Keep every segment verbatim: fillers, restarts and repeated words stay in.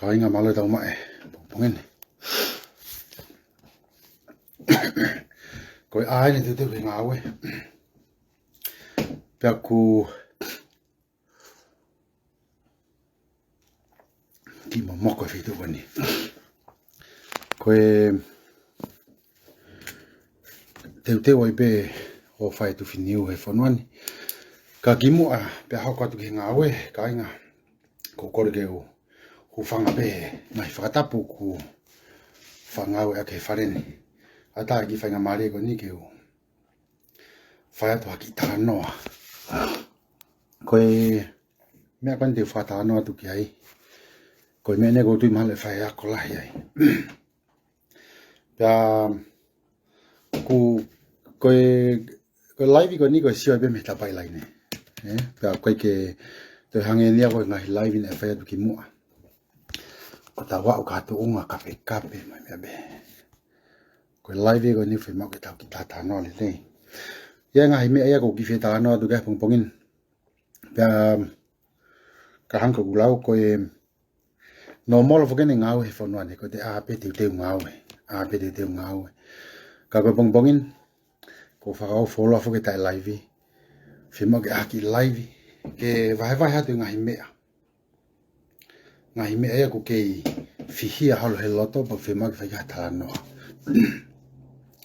Kāinga, mālō e tau maʻu e pongipongi ni. Ko e ʻā eni e teuteu ki he ngāue. Pea ʻoku kiʻi momoko e feituʻu ko eni. Ko e teuteu ai pē ʻo fai e tuʻu finiu he fonua ni. Ka kimuʻa pea hoko atu ki he ngāue, kāinga, ʻoku ou kole ke u hūfanga pē he ngaahi fakatapu ʻoku ou faʻa ngāueʻaki he fale ni. ʻAtā e kiʻi faingamālie ko eni ke u fai atu ha kiʻi talanoa. Ko e meʻa ko eni te u fakatalanoa atu ki ai, ko e meʻa eni ʻoku ou tui mahalo ʻe faiako lahi ai. Pea ʻoku, ko e, ko e live ko eni ʻoku ou sio ai pē mei he tapaʻi laine. Ē, pea ʻoku ʻikai ke toe hangē ia ko e ngaahi live naʻe fai atu kimuʻa. ʻOku tau aʻu ki ha tuʻunga kapekape mo e meʻa pē. Ko e live ko eni ʻoku fiemaʻu ke tau kiʻi talanoa lelei. ʻI ai e ngaahi meʻa ia ʻoku ou kiʻi fie talanoa atu ki ai he pongipongi ni. Pea ka hangē ko ʻeku lau, ko e nōmolo foki eni e ngāue he fonua ni, ko e te ʻā pē teuteu ngāue, ʻā pē teuteu ngāue. Ka ko e pongipongi ni, ʻoku ou fakaʻofoʻofa foki e taʻe live. Fiemaʻu ke ʻā kiʻi live ke vahevahe atu e ngaahi meʻa. Ngaahi meʻa ia ʻoku kei fihia holo he loto, pea fiemaʻu ke fai ki ai ha talanoa.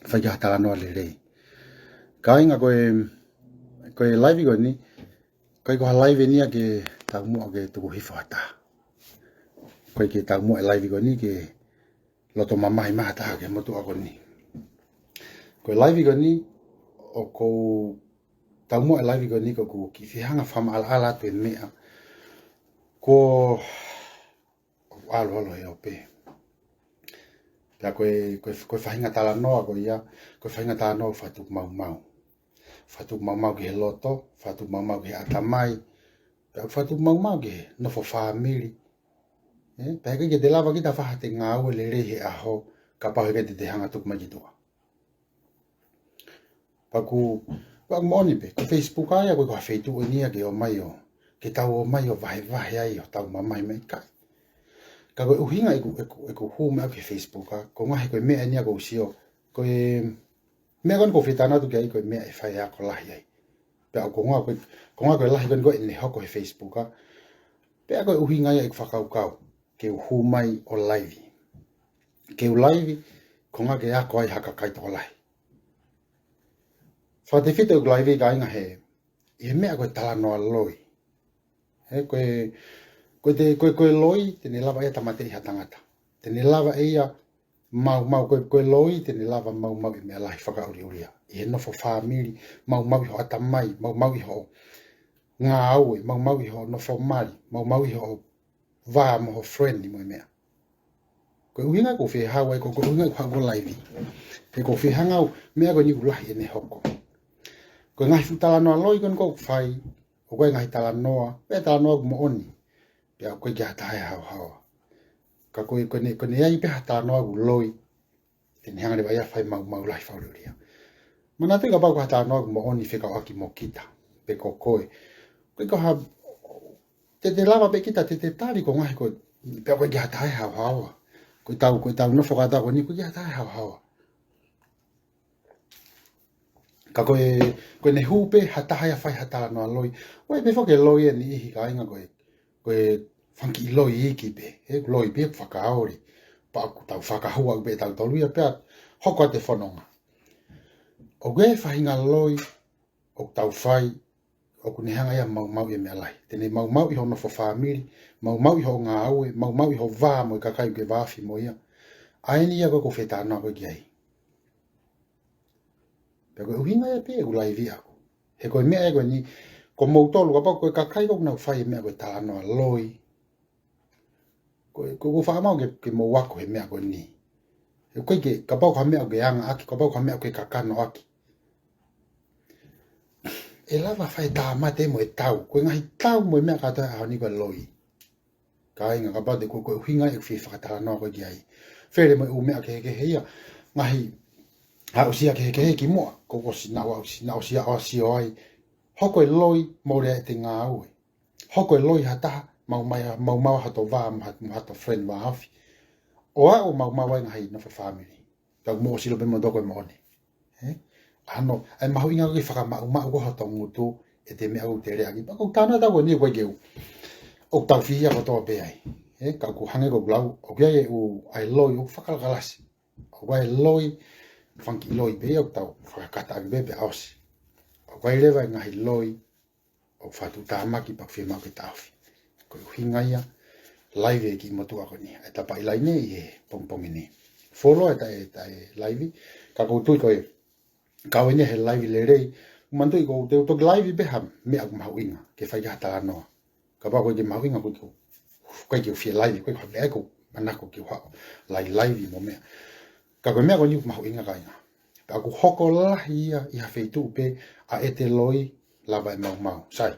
Fai ki ai ha talanoa lelei. Kāinga, ko e, ko e live ko eni, ʻikai ko ha live eni ia ke taumuʻa ke tuku hifo ha taha. ʻIkai ke taumuʻa e live ko eni ke loto mamahi mai ha taha ki he motuʻa ko eni. Ko e live ko eni, ʻoku ou taumuʻa e live ko eni ko ʻeku kiʻi fie hanga ʻo fakamaʻalaʻala atu e meʻa ʻoku ʻalu holo he ope. Pea ko e, ko e, ko e faʻahinga talanoa ko ia, ko e faʻahinga talanoa fakatupu maumau. Fakatupu maumau ki he loto, fakatupu maumau ki he ʻatamai, pea fakatupu maumau ki he nofo fāmili. Ē, pea ʻikai ke te lava kita ʻo fai ha te ngāue lelei he ʻaho, kapau he ʻikai te te hanga ʻo tuku mai ki tuʻa. Pea ʻoku, pea ʻoku moʻoni pē, ko e Facebook ʻa ia ʻoku ʻikai ko ha feituʻu eni ia ke ō mai ʻo, ke tau ō mai ʻo vahevahe ai ʻo tau mamahi mai, ʻikai. Ka ko e ʻuhinga ʻeku, ʻeku, ʻeku hū mai ʻaʻaku ki he Facebook ʻa, ko e ngaahi, ko e meʻa eni ia ʻoku ou sio, ko e meʻa ko eni ʻoku ou fie talanoa atu ki ai ko e meʻa ʻe faiako lahi ai. Pea ʻoku ou konga ko e, konga ko e lahi ko eni ko ʻene hoko he Facebook ʻa. Pea ko e ʻuhinga ia ʻeku fakakaukau ke u hū mai ʻo live. Ke u live, konga ke ako ai ha kakai tokolahi. Fakatefito ʻeku live, kāinga, he, ʻi he meʻa ko e talanoa loi. Ē, ko e, ko e te, ko e, ko e loi, te ne lava ʻe ia ʻo tāmateʻi ha tangata. Te ne lava ʻe ia ʻo maumau, ko e, ko e loi, te ne lava ʻo maumauʻi e meʻa lahi fakaʻuliʻulia. ʻI he nofo fāmili, maumauʻi ho ʻatamai, maumauʻi ho ngāue, maumauʻi ho nofo mali, maumauʻi ho vā mo ho friend mo e meʻa. Ko e ʻuhinga ʻoku ou fie haʻu ai, ko, ko e ʻuhinga ʻoku ou haʻu ʻo live. He ʻoku ou fie hanga ʻo, meʻa ko eni ʻoku lahi ʻene hoko. Ko e ngaahi fuʻu talanoa loi ko eni ʻoku ou fai, ʻoku ʻi ai e ngaahi talanoa, pea talanoa ʻoku moʻoni. Pea ʻoku ʻikai ke ʻi ai ha taha ʻe haohaoa. Ka ko e, ko ʻene, ko ʻene ʻi ai pē ha talanoa ʻoku loi, te ne hanga leva ia ʻo fai maumau lahi fakaʻuliʻulia. Manatuʻi kapau ko ha talanoa ʻoku moʻoni fekauʻaki mo kita, pe ko koe. ʻIkai ko ha, te te lava pē kita, te te tali ko e ngaahi ko, pea ʻoku ʻikai ke ʻi ai ha taha ʻe haohaoa. Ko ʻetau, ko ʻetau nofo kātoa ko eni, ʻoku ʻikai ke ʻi ai ha taha ʻe haohaoa. Ka ko e, ko ʻene hū pē ha taha ia ʻo fai ha talanoa loi. ʻOku ʻi ai pē foki e loi ʻe niʻihi, kāinga, ko e, ko e fanga kiʻi loi iiki pē. He loi pē ʻoku fakaoli. Pea ʻoku tau fakahua pē tautolu ia pea hoko atu e fononga. ʻOku ʻi ai e faʻahinga loi ʻoku tau fai, ʻoku ne hanga ia ʻo maumauʻi e meʻa lahi. Te ne maumauʻi ho nofo fāmili, maumauʻi ho ngāue, maumauʻi ho vā mo e kakai ʻoku ke vāofi mo ia. ʻA eni ia ʻoku ou fie talanoa ko ē ki ai. Pea ko e ʻuhinga ia pē ʻeku live ʻaʻaku. He ko e meʻa ia ko eni, ko moutolu, kapau ko e kakai ʻoku nau fai e meʻa ko e talanoa loi, ko e, ko e, ʻoku ou faʻa maʻu ke, ke mou ako he meʻa ko eni. He ʻoku ʻikai ke, kapau ko ha meʻa ʻoku ke anga ʻaki, kapau ko ha meʻa ʻoku ke kakano ʻaki, ʻe lava ʻo fai e tāmate mo e tau. Ko e ngaahi tau mo e meʻa kātoa he ʻaho ni ko e loi. Kāinga, kapau te ko, ko e ʻuhinga ia ʻeku fie fakatalanoa ko ē ki ai. Fele mo e ʻū meʻa kehekehe ia. Ngaahi aʻusia kehekehe kimuʻa, kuo ʻosi naʻa ku aʻusia, naʻa ku aʻusia ʻo sio ai. Hoko e loi, mole ʻete ngāue. Hoko e loi ha taha, maumau, maumau hoto vā, mo ha-, mo hato friend vāofi. ʻO aʻu maumau ai ngaahi nofo family. Tau mo silo pē mo toko e moʻoni. Ē? ʻA hono, ʻa e mahuʻinga ko e fakamaʻumaʻu ko hoto ngutu, ʻete meʻa ʻoku te lea ki. Pea ʻoku ou talanoa atu ko eni ʻoku ʻikai ke u, ʻoku tau fihi ia kotoa pē ai. Ē? Ka ʻoku hangē ko e lau, ʻoku ʻi ai e ʻū, ʻa e loi, ʻoku fakalakalasi. ʻOku ʻi ai e loi, fanga kiʻi loi pē ia ʻoku tau fakakata ʻaki pē pea ʻosi. ʻOku ʻi ai leva e ngaahi loi, ʻoku fakatuʻutāmaki pea ʻoku fiemaʻu ke taʻofi. Ko e ʻuhinga ia, live e kiʻi motuʻa ko eni. ʻE tapa ʻi laine ʻi he pongipongi ni. Follow e taʻe, taʻe live, ka ʻoku ou tui ko e, kau eni he live lelei, manatuʻi ʻoku ou teu toki live pē ha meʻa ʻoku mahuʻinga, ke fai ki ai ha talanoa. Kapau ʻoku ʻikai ke mahuʻinga ʻoku ʻikai ke u, ʻikai ke u fie live, ʻikai ko ha meʻa ʻoku ou manako ke u haʻu, live, live mo meʻa. Ka ko e meʻa ko eni ʻoku mahuʻinga kāinga. Pea ʻoku hoko lahi ia ʻi ha feituʻu pē ʻa ʻete loi lava e maumau. Sai.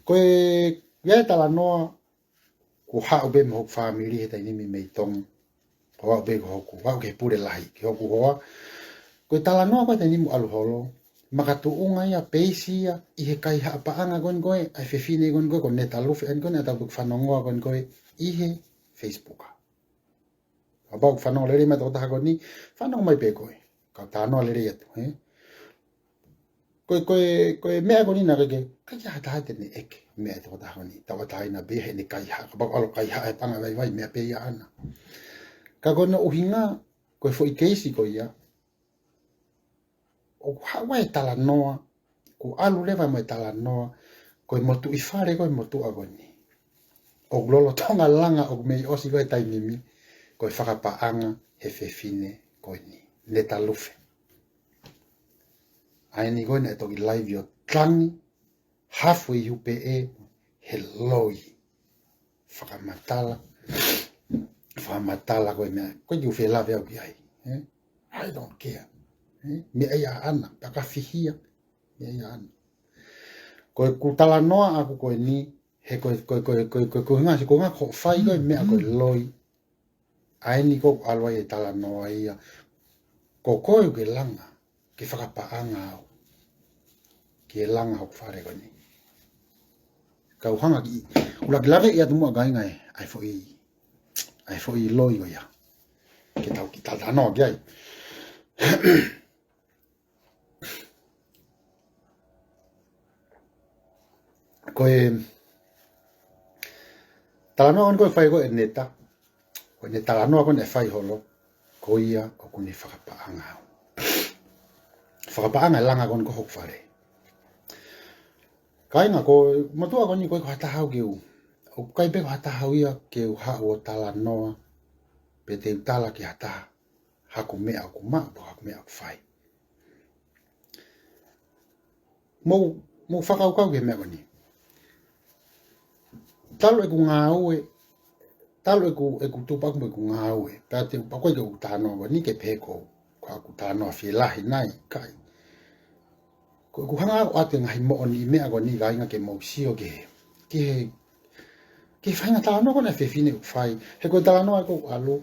Ko e, ia e talanoa, ʻoku haʻu pē mo hoku family he taimi ni mei Tonga. Ko au pē ko hoku, haʻu ki he pule lahi, ki hoku hoa. Ko e talanoa ko e taimi ni mo ʻalu holo, makatuʻunga ia peisi ia ʻi he kaihaʻa paʻanga ko eni ko e, ʻa e fefine ko eni ko e, ko Neta Lufe eni ko eni, ʻa ʻetau fanongoa ko eni ko e, ʻi he Facebook. Kapau ʻoku fanongo lelei mai e tokotaha ko eni, fanongo mai pē koe. Kau talanoa lelei atu, ē? Ko e, ko e, ko e meʻa ko eni naʻe ʻikai ke, ʻikai ke ha taha te ne ʻeke, meʻa e tokotaha ko eni, tauʻatāina pē heʻene kaihaʻa, kapau ʻoku ʻalu kaihaʻa he paʻanga vaivai, meʻa pē ia ʻaʻana. Ka ko hono ʻuhinga, ko e foʻi keisi ko ia, ʻoku haʻu ai e talanoa, ʻoku ʻalu leva mo e talanoa, ko e motuʻi fale ko e motuʻa ko eni. ʻOku lolotonga langa ʻoku mei ʻosi ko e taimi ni, ko e fakapaʻanga he fefine ko eni. Neta Lufe. ʻA eni ko eni ʻe toki live ʻo tangi, hafu e ihu pē ʻe he loi. Fakamatala, fakamatala ko e meʻa, ko e kiu fie lave au ki ai. Ē? I don't care. Ē? Meʻa ia ʻaʻana, pea ka fihia, meʻa ia ʻaʻana. Ko e ku talanoa ʻaku ko eni, he ko e, ko e, ko e, ko e, ko e, ko e ngasi, ko e ngā ko fai ko e meʻa ko e loi. ʻA eni ko ʻalu ai e talanoa ia. Ko koe ʻoku ke langa, ke fakapaʻanga au. Ke langa hoku fale ko eni. Kau hanga ki, ʻuluaki lave ia atu muʻa kāinga ē, ʻa e foʻi, ʻa e foʻi loi ko ia. Ke tau kiʻi talanoa ki ai. Ko e talanoa ko eni ko e fai ko e Neta. Ko ʻene talanoa ko eni ʻe fai holo. Ko ia ʻoku ne fakapaʻanga au. Fakapaʻanga e langa ko eni ko hoku fale. Kāinga ko e motuʻa ko eni ko e ko ha taha au ke u. ʻOku ʻikai pē ko ha taha au ia ke u haʻu ʻo talanoa. Pe te u tala ki ha taha. Haku meʻa ʻoku maʻu, pe haku meʻa ʻoku fai. Mou, mou fakakaukau ki he meʻa ko eni. Talu ʻeku ngāue, talu ʻeku, ʻeku tupaku mo ʻeku ngāue. Pea te u pako ke u talanoa ko eni ke pehē ko, ko ʻeku talanoa fie lahi nai, ʻikai. Ko ʻeku hanga ʻo ʻoatu e ngaahi moʻoni meʻa ko eni kāinga ke mou sio ki he, ki he, ki he faʻahinga talanoa ko ena ʻa e fefine ʻoku fai. He ko e talanoa ʻoku ʻalu,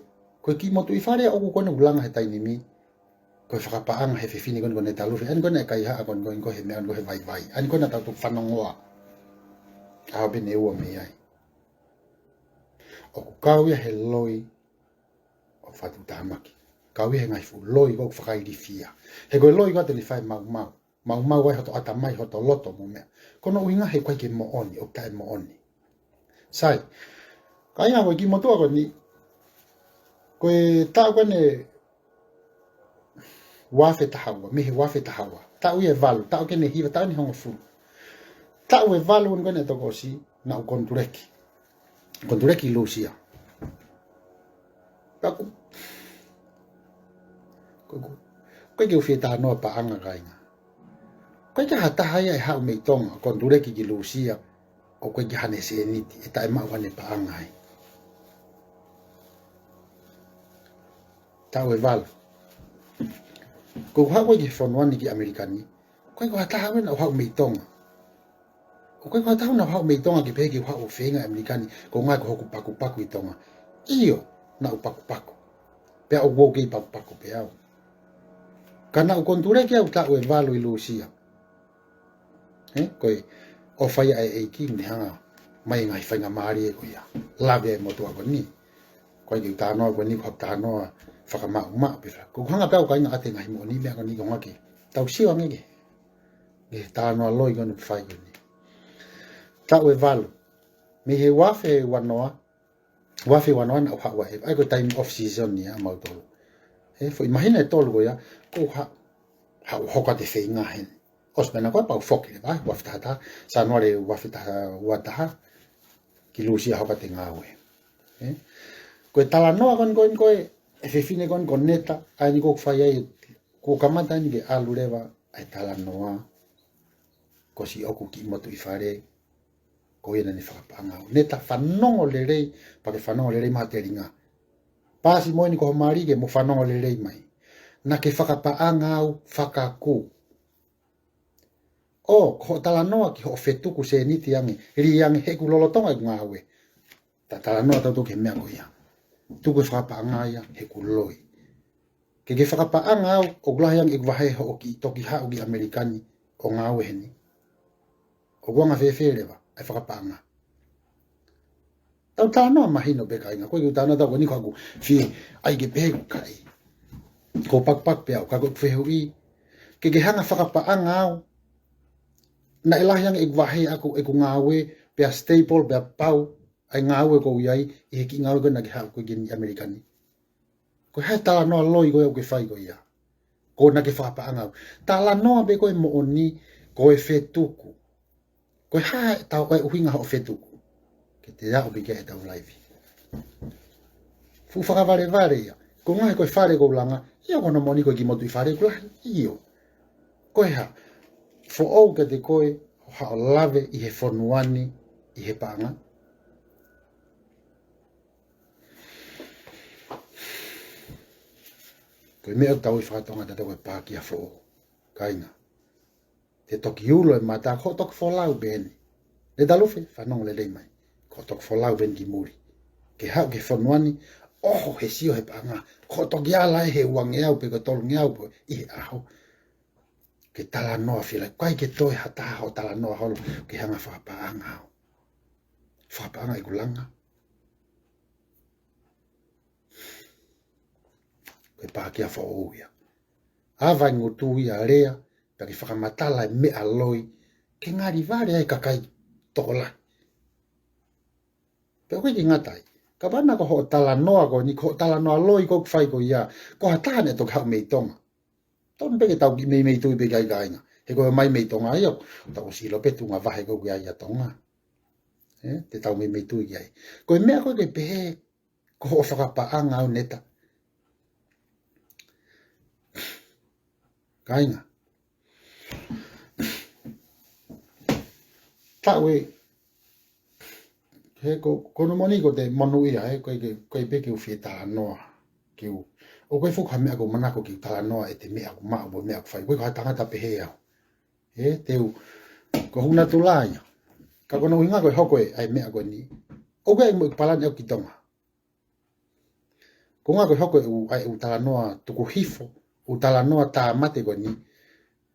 ko e kiʻi motuʻi fale ʻoku ko ena ʻoku langa he taimi ni. Ko e fakapaʻanga he fefine ko eni ko Neta Lufe. ʻA eni ko ena e kaihaʻa ko eni ko eni ko he meʻa ko eni ko he vaivai. ʻA eni ko ena tau toki fanongoa. ʻAho pē ʻe ua mei ai. ʻOku kau ia he loi, ʻoku fakatuʻutāmaki. Kau ia he ngaahi fuʻu loi ʻoku fakailifia. He ko e loi ko ē te ne fai maumau. Maumau ai hoto ʻatamai, hoto loto mo meʻa. Ko hono ʻuhinga he ʻoku ʻikai ke moʻoni, ʻoku taʻe moʻoni. Sai. Kāinga ko e kiʻi motuʻa ko eni, ko e taʻu ko eni ua afe taha ua, mei he ua afe taha ua. Taʻu ia ʻe valu, taʻu ko eni ʻe hiva, taʻu eni ʻe hongofulu. Taʻu ʻe valu ko eni ʻe toko ʻosi, naʻa ku konituleki. Konituleki ʻi Lūsia. Pea ʻoku, ʻoku, ʻoku ʻikai ke u fie talanoa paʻanga kāinga. ʻOku ʻikai ke ha taha ia ʻe haʻu mei Tonga, konituleki ki Lūsia, ʻoku ʻikai ke haʻane sēniti, ʻe taʻemaʻu haʻane paʻanga ai. Taʻu ʻe valu. Ko ʻeku haʻu ko ē ki he fonua ni ki ʻAmelika ni, ʻoku ʻikai ko ha taha ia naʻa ku haʻu mei Tonga. ʻOku ʻikai ko ha taha naʻa ku haʻu mei Tonga ke pehē ke u haʻu ʻo feinga ʻAmelika ni, ko e ʻuhinga ko hoku pakupaku ʻi Tonga. ʻIo, naʻa ku pakupaku. Pea ʻoku ou kei pakupaku pē au. Ka naʻa ku konituleki au taʻu ʻe valu ʻi Lūsia. Ē, ko e ʻofa ia ʻa e ʻEiki ne hanga ʻo mai e ngaahi faingamālie ko ia. Lave ai e motuʻa ko eni. Ko e kiʻi talanoa ko eni ko e talanoa fakamaʻumaʻu pē. Ko e hanga pē au kāinga ʻo ʻoatu e ngaahi moʻoni meʻa ko eni ko e ngaahi ke tau sio ange ki he talanoa loi ko eni ʻoku fai ko eni. Taʻu ʻe valu. Mei he ua afe ua noa, ua afe ua noa naʻa ku haʻu ai. ʻA ia ko e taimi off season ia ʻamautolu. He foʻi māhina ʻe tolu ko ia, ko ha, ha hoko atu e feinga heni. ʻOsi pē ena ko e pau foki leva, ua afe taha taha, Sānuali ua afe taha, ua taha, ki Lūsia hoko atu e ngāue. Ē? Ko e talanoa ko eni ko eni ko e, e fefine ko eni ko Neta, ʻa eni ʻoku fai ai, kuo kamata eni ke ʻalu leva, ʻa e talanoa, ko siʻoku kiʻi motuʻi fale, ko ia naʻa ne fakapaʻanga au. Neta fanongo lelei, pea ke fanongo lelei mai ha telinga. Pasi mo eni ko ho mali ke mo fanongo lelei mai. Naʻa ke fakapaʻanga au fakakū. ʻO, ko hoʻo talanoa ki hoʻo fetuku sēniti ange, lī ange heʻeku lolotonga ʻeku ngāue. Ta talanoa tautolu ki he meʻa ko ia. Tuku e fakapaʻanga ia heʻeku loi. Ke ke fakapaʻanga au, ʻoku lahi ange ʻeku vahe hoʻo kiʻi toki haʻu ki ʻAmelika ni ʻo ngāue heni. ʻOku anga fēfē leva, ʻa e fakapaʻanga. Tau talanoa mahino pē kāinga, ko e kiʻi talanoa tau ko eni ko ʻeku fie, ʻai ke pehē ʻeku kai. Ko e pakupaku pē au, ka ko ʻeku fehuʻi. Ke ke hanga fakapaʻanga au, naʻe lahi ange ʻeku vahe ʻaku ʻeku ngāue, pea stable, pea pau, ʻa e ngāue ʻoku ou ʻi ai, ʻi he kiʻi ngāue ko ē naʻa ke haʻu ko ē ki ʻAmelika ni. Ko e hā e talanoa loi ko ē ʻoku ke fai ko ia. Ko ena ke fakapaʻanga au. Talanoa pē ko e moʻoni, ko e fetuku. Ko e hā e tau, ko e ʻuhinga hoʻo fetuku. Ke te aʻu pē ki ai ʻetau laivi. Fuʻu fakavalevale ia. Ko e ngaahi ko e fale ʻoku ou langa, ʻio ko hono moʻoni ko e kiʻi motuʻi fale ʻoku lahi, ʻio. Ko e hā, foʻou kiate koe, ʻo haʻu ʻo lave ʻi he fonua ni, ʻi he paʻanga. Ko e meʻa ʻoku tau ui faka-Tonga tautolu ko e pākia foʻou. Kāinga. Te toki ulo e mata, ko hoʻo toki folau pē eni. Netalufe, fanongo lelei mai. Ko hoʻo toki folau pē eni ki muli. Ke haʻu ki he fonua ni, ʻoho he sio he paʻanga. Ko hoʻo toki ala ē he uangeau pē ko e tolungeau pē ʻi he ʻaho. Ke talanoa fila, ʻikai ke toe ha taha hoʻo talanoa holo, ke hanga fakapaʻanga au. Fakapaʻanga ʻeku langa. Ko e pākia foʻou ia. ʻAva e ngutu ia lea, pea ke fakamatala e meʻa loi, ke ngali vale ai e kakai tokolahi. Pea ʻoku ʻikai ke ngata ai. Kapau naʻa ko hoʻo talanoa ko eni, ko hoʻo talanoa loi ko ē ʻoku fai ko ia, ko ha taha naʻe toki haʻu mei Tonga. Tonu pē ke tau kiʻi meimei tui pē ki ai kāinga. He ko e ō mai mei Tonga ia, tau sio pē tuʻunga vahe ko ē ʻoku ʻi ai ʻa Tonga. Ē, te tau meimei tui ki ai. Ko e meʻa ko ē ke pehē, ko hoʻo fakapaʻanga au Neta. Kāinga. Taʻu ē, he ko, ko hono moʻoni ko ʻete monūʻia, he ko e, ko e pē ke u fie talanoa. Ke u, ʻoku ʻikai fuʻu ko ha meʻa ʻoku ou manako ke u talanoa ʻete meʻa ʻoku maʻu mo e meʻa ʻoku fai. ʻOku ʻikai ko ha tangata pehē au. Ē, te u, ko hoku natula ia. Ka ko hono ʻuhinga ko e hoko ē, ʻa e meʻa ko eni. ʻOku ʻi ai mo ʻeku palani ʻaʻaku ki Tonga. Ko e ʻuhinga ko e hoko ē ʻeku, ʻa e ʻeku talanoa tuku hifo, ʻeku talanoa tāmate ko eni,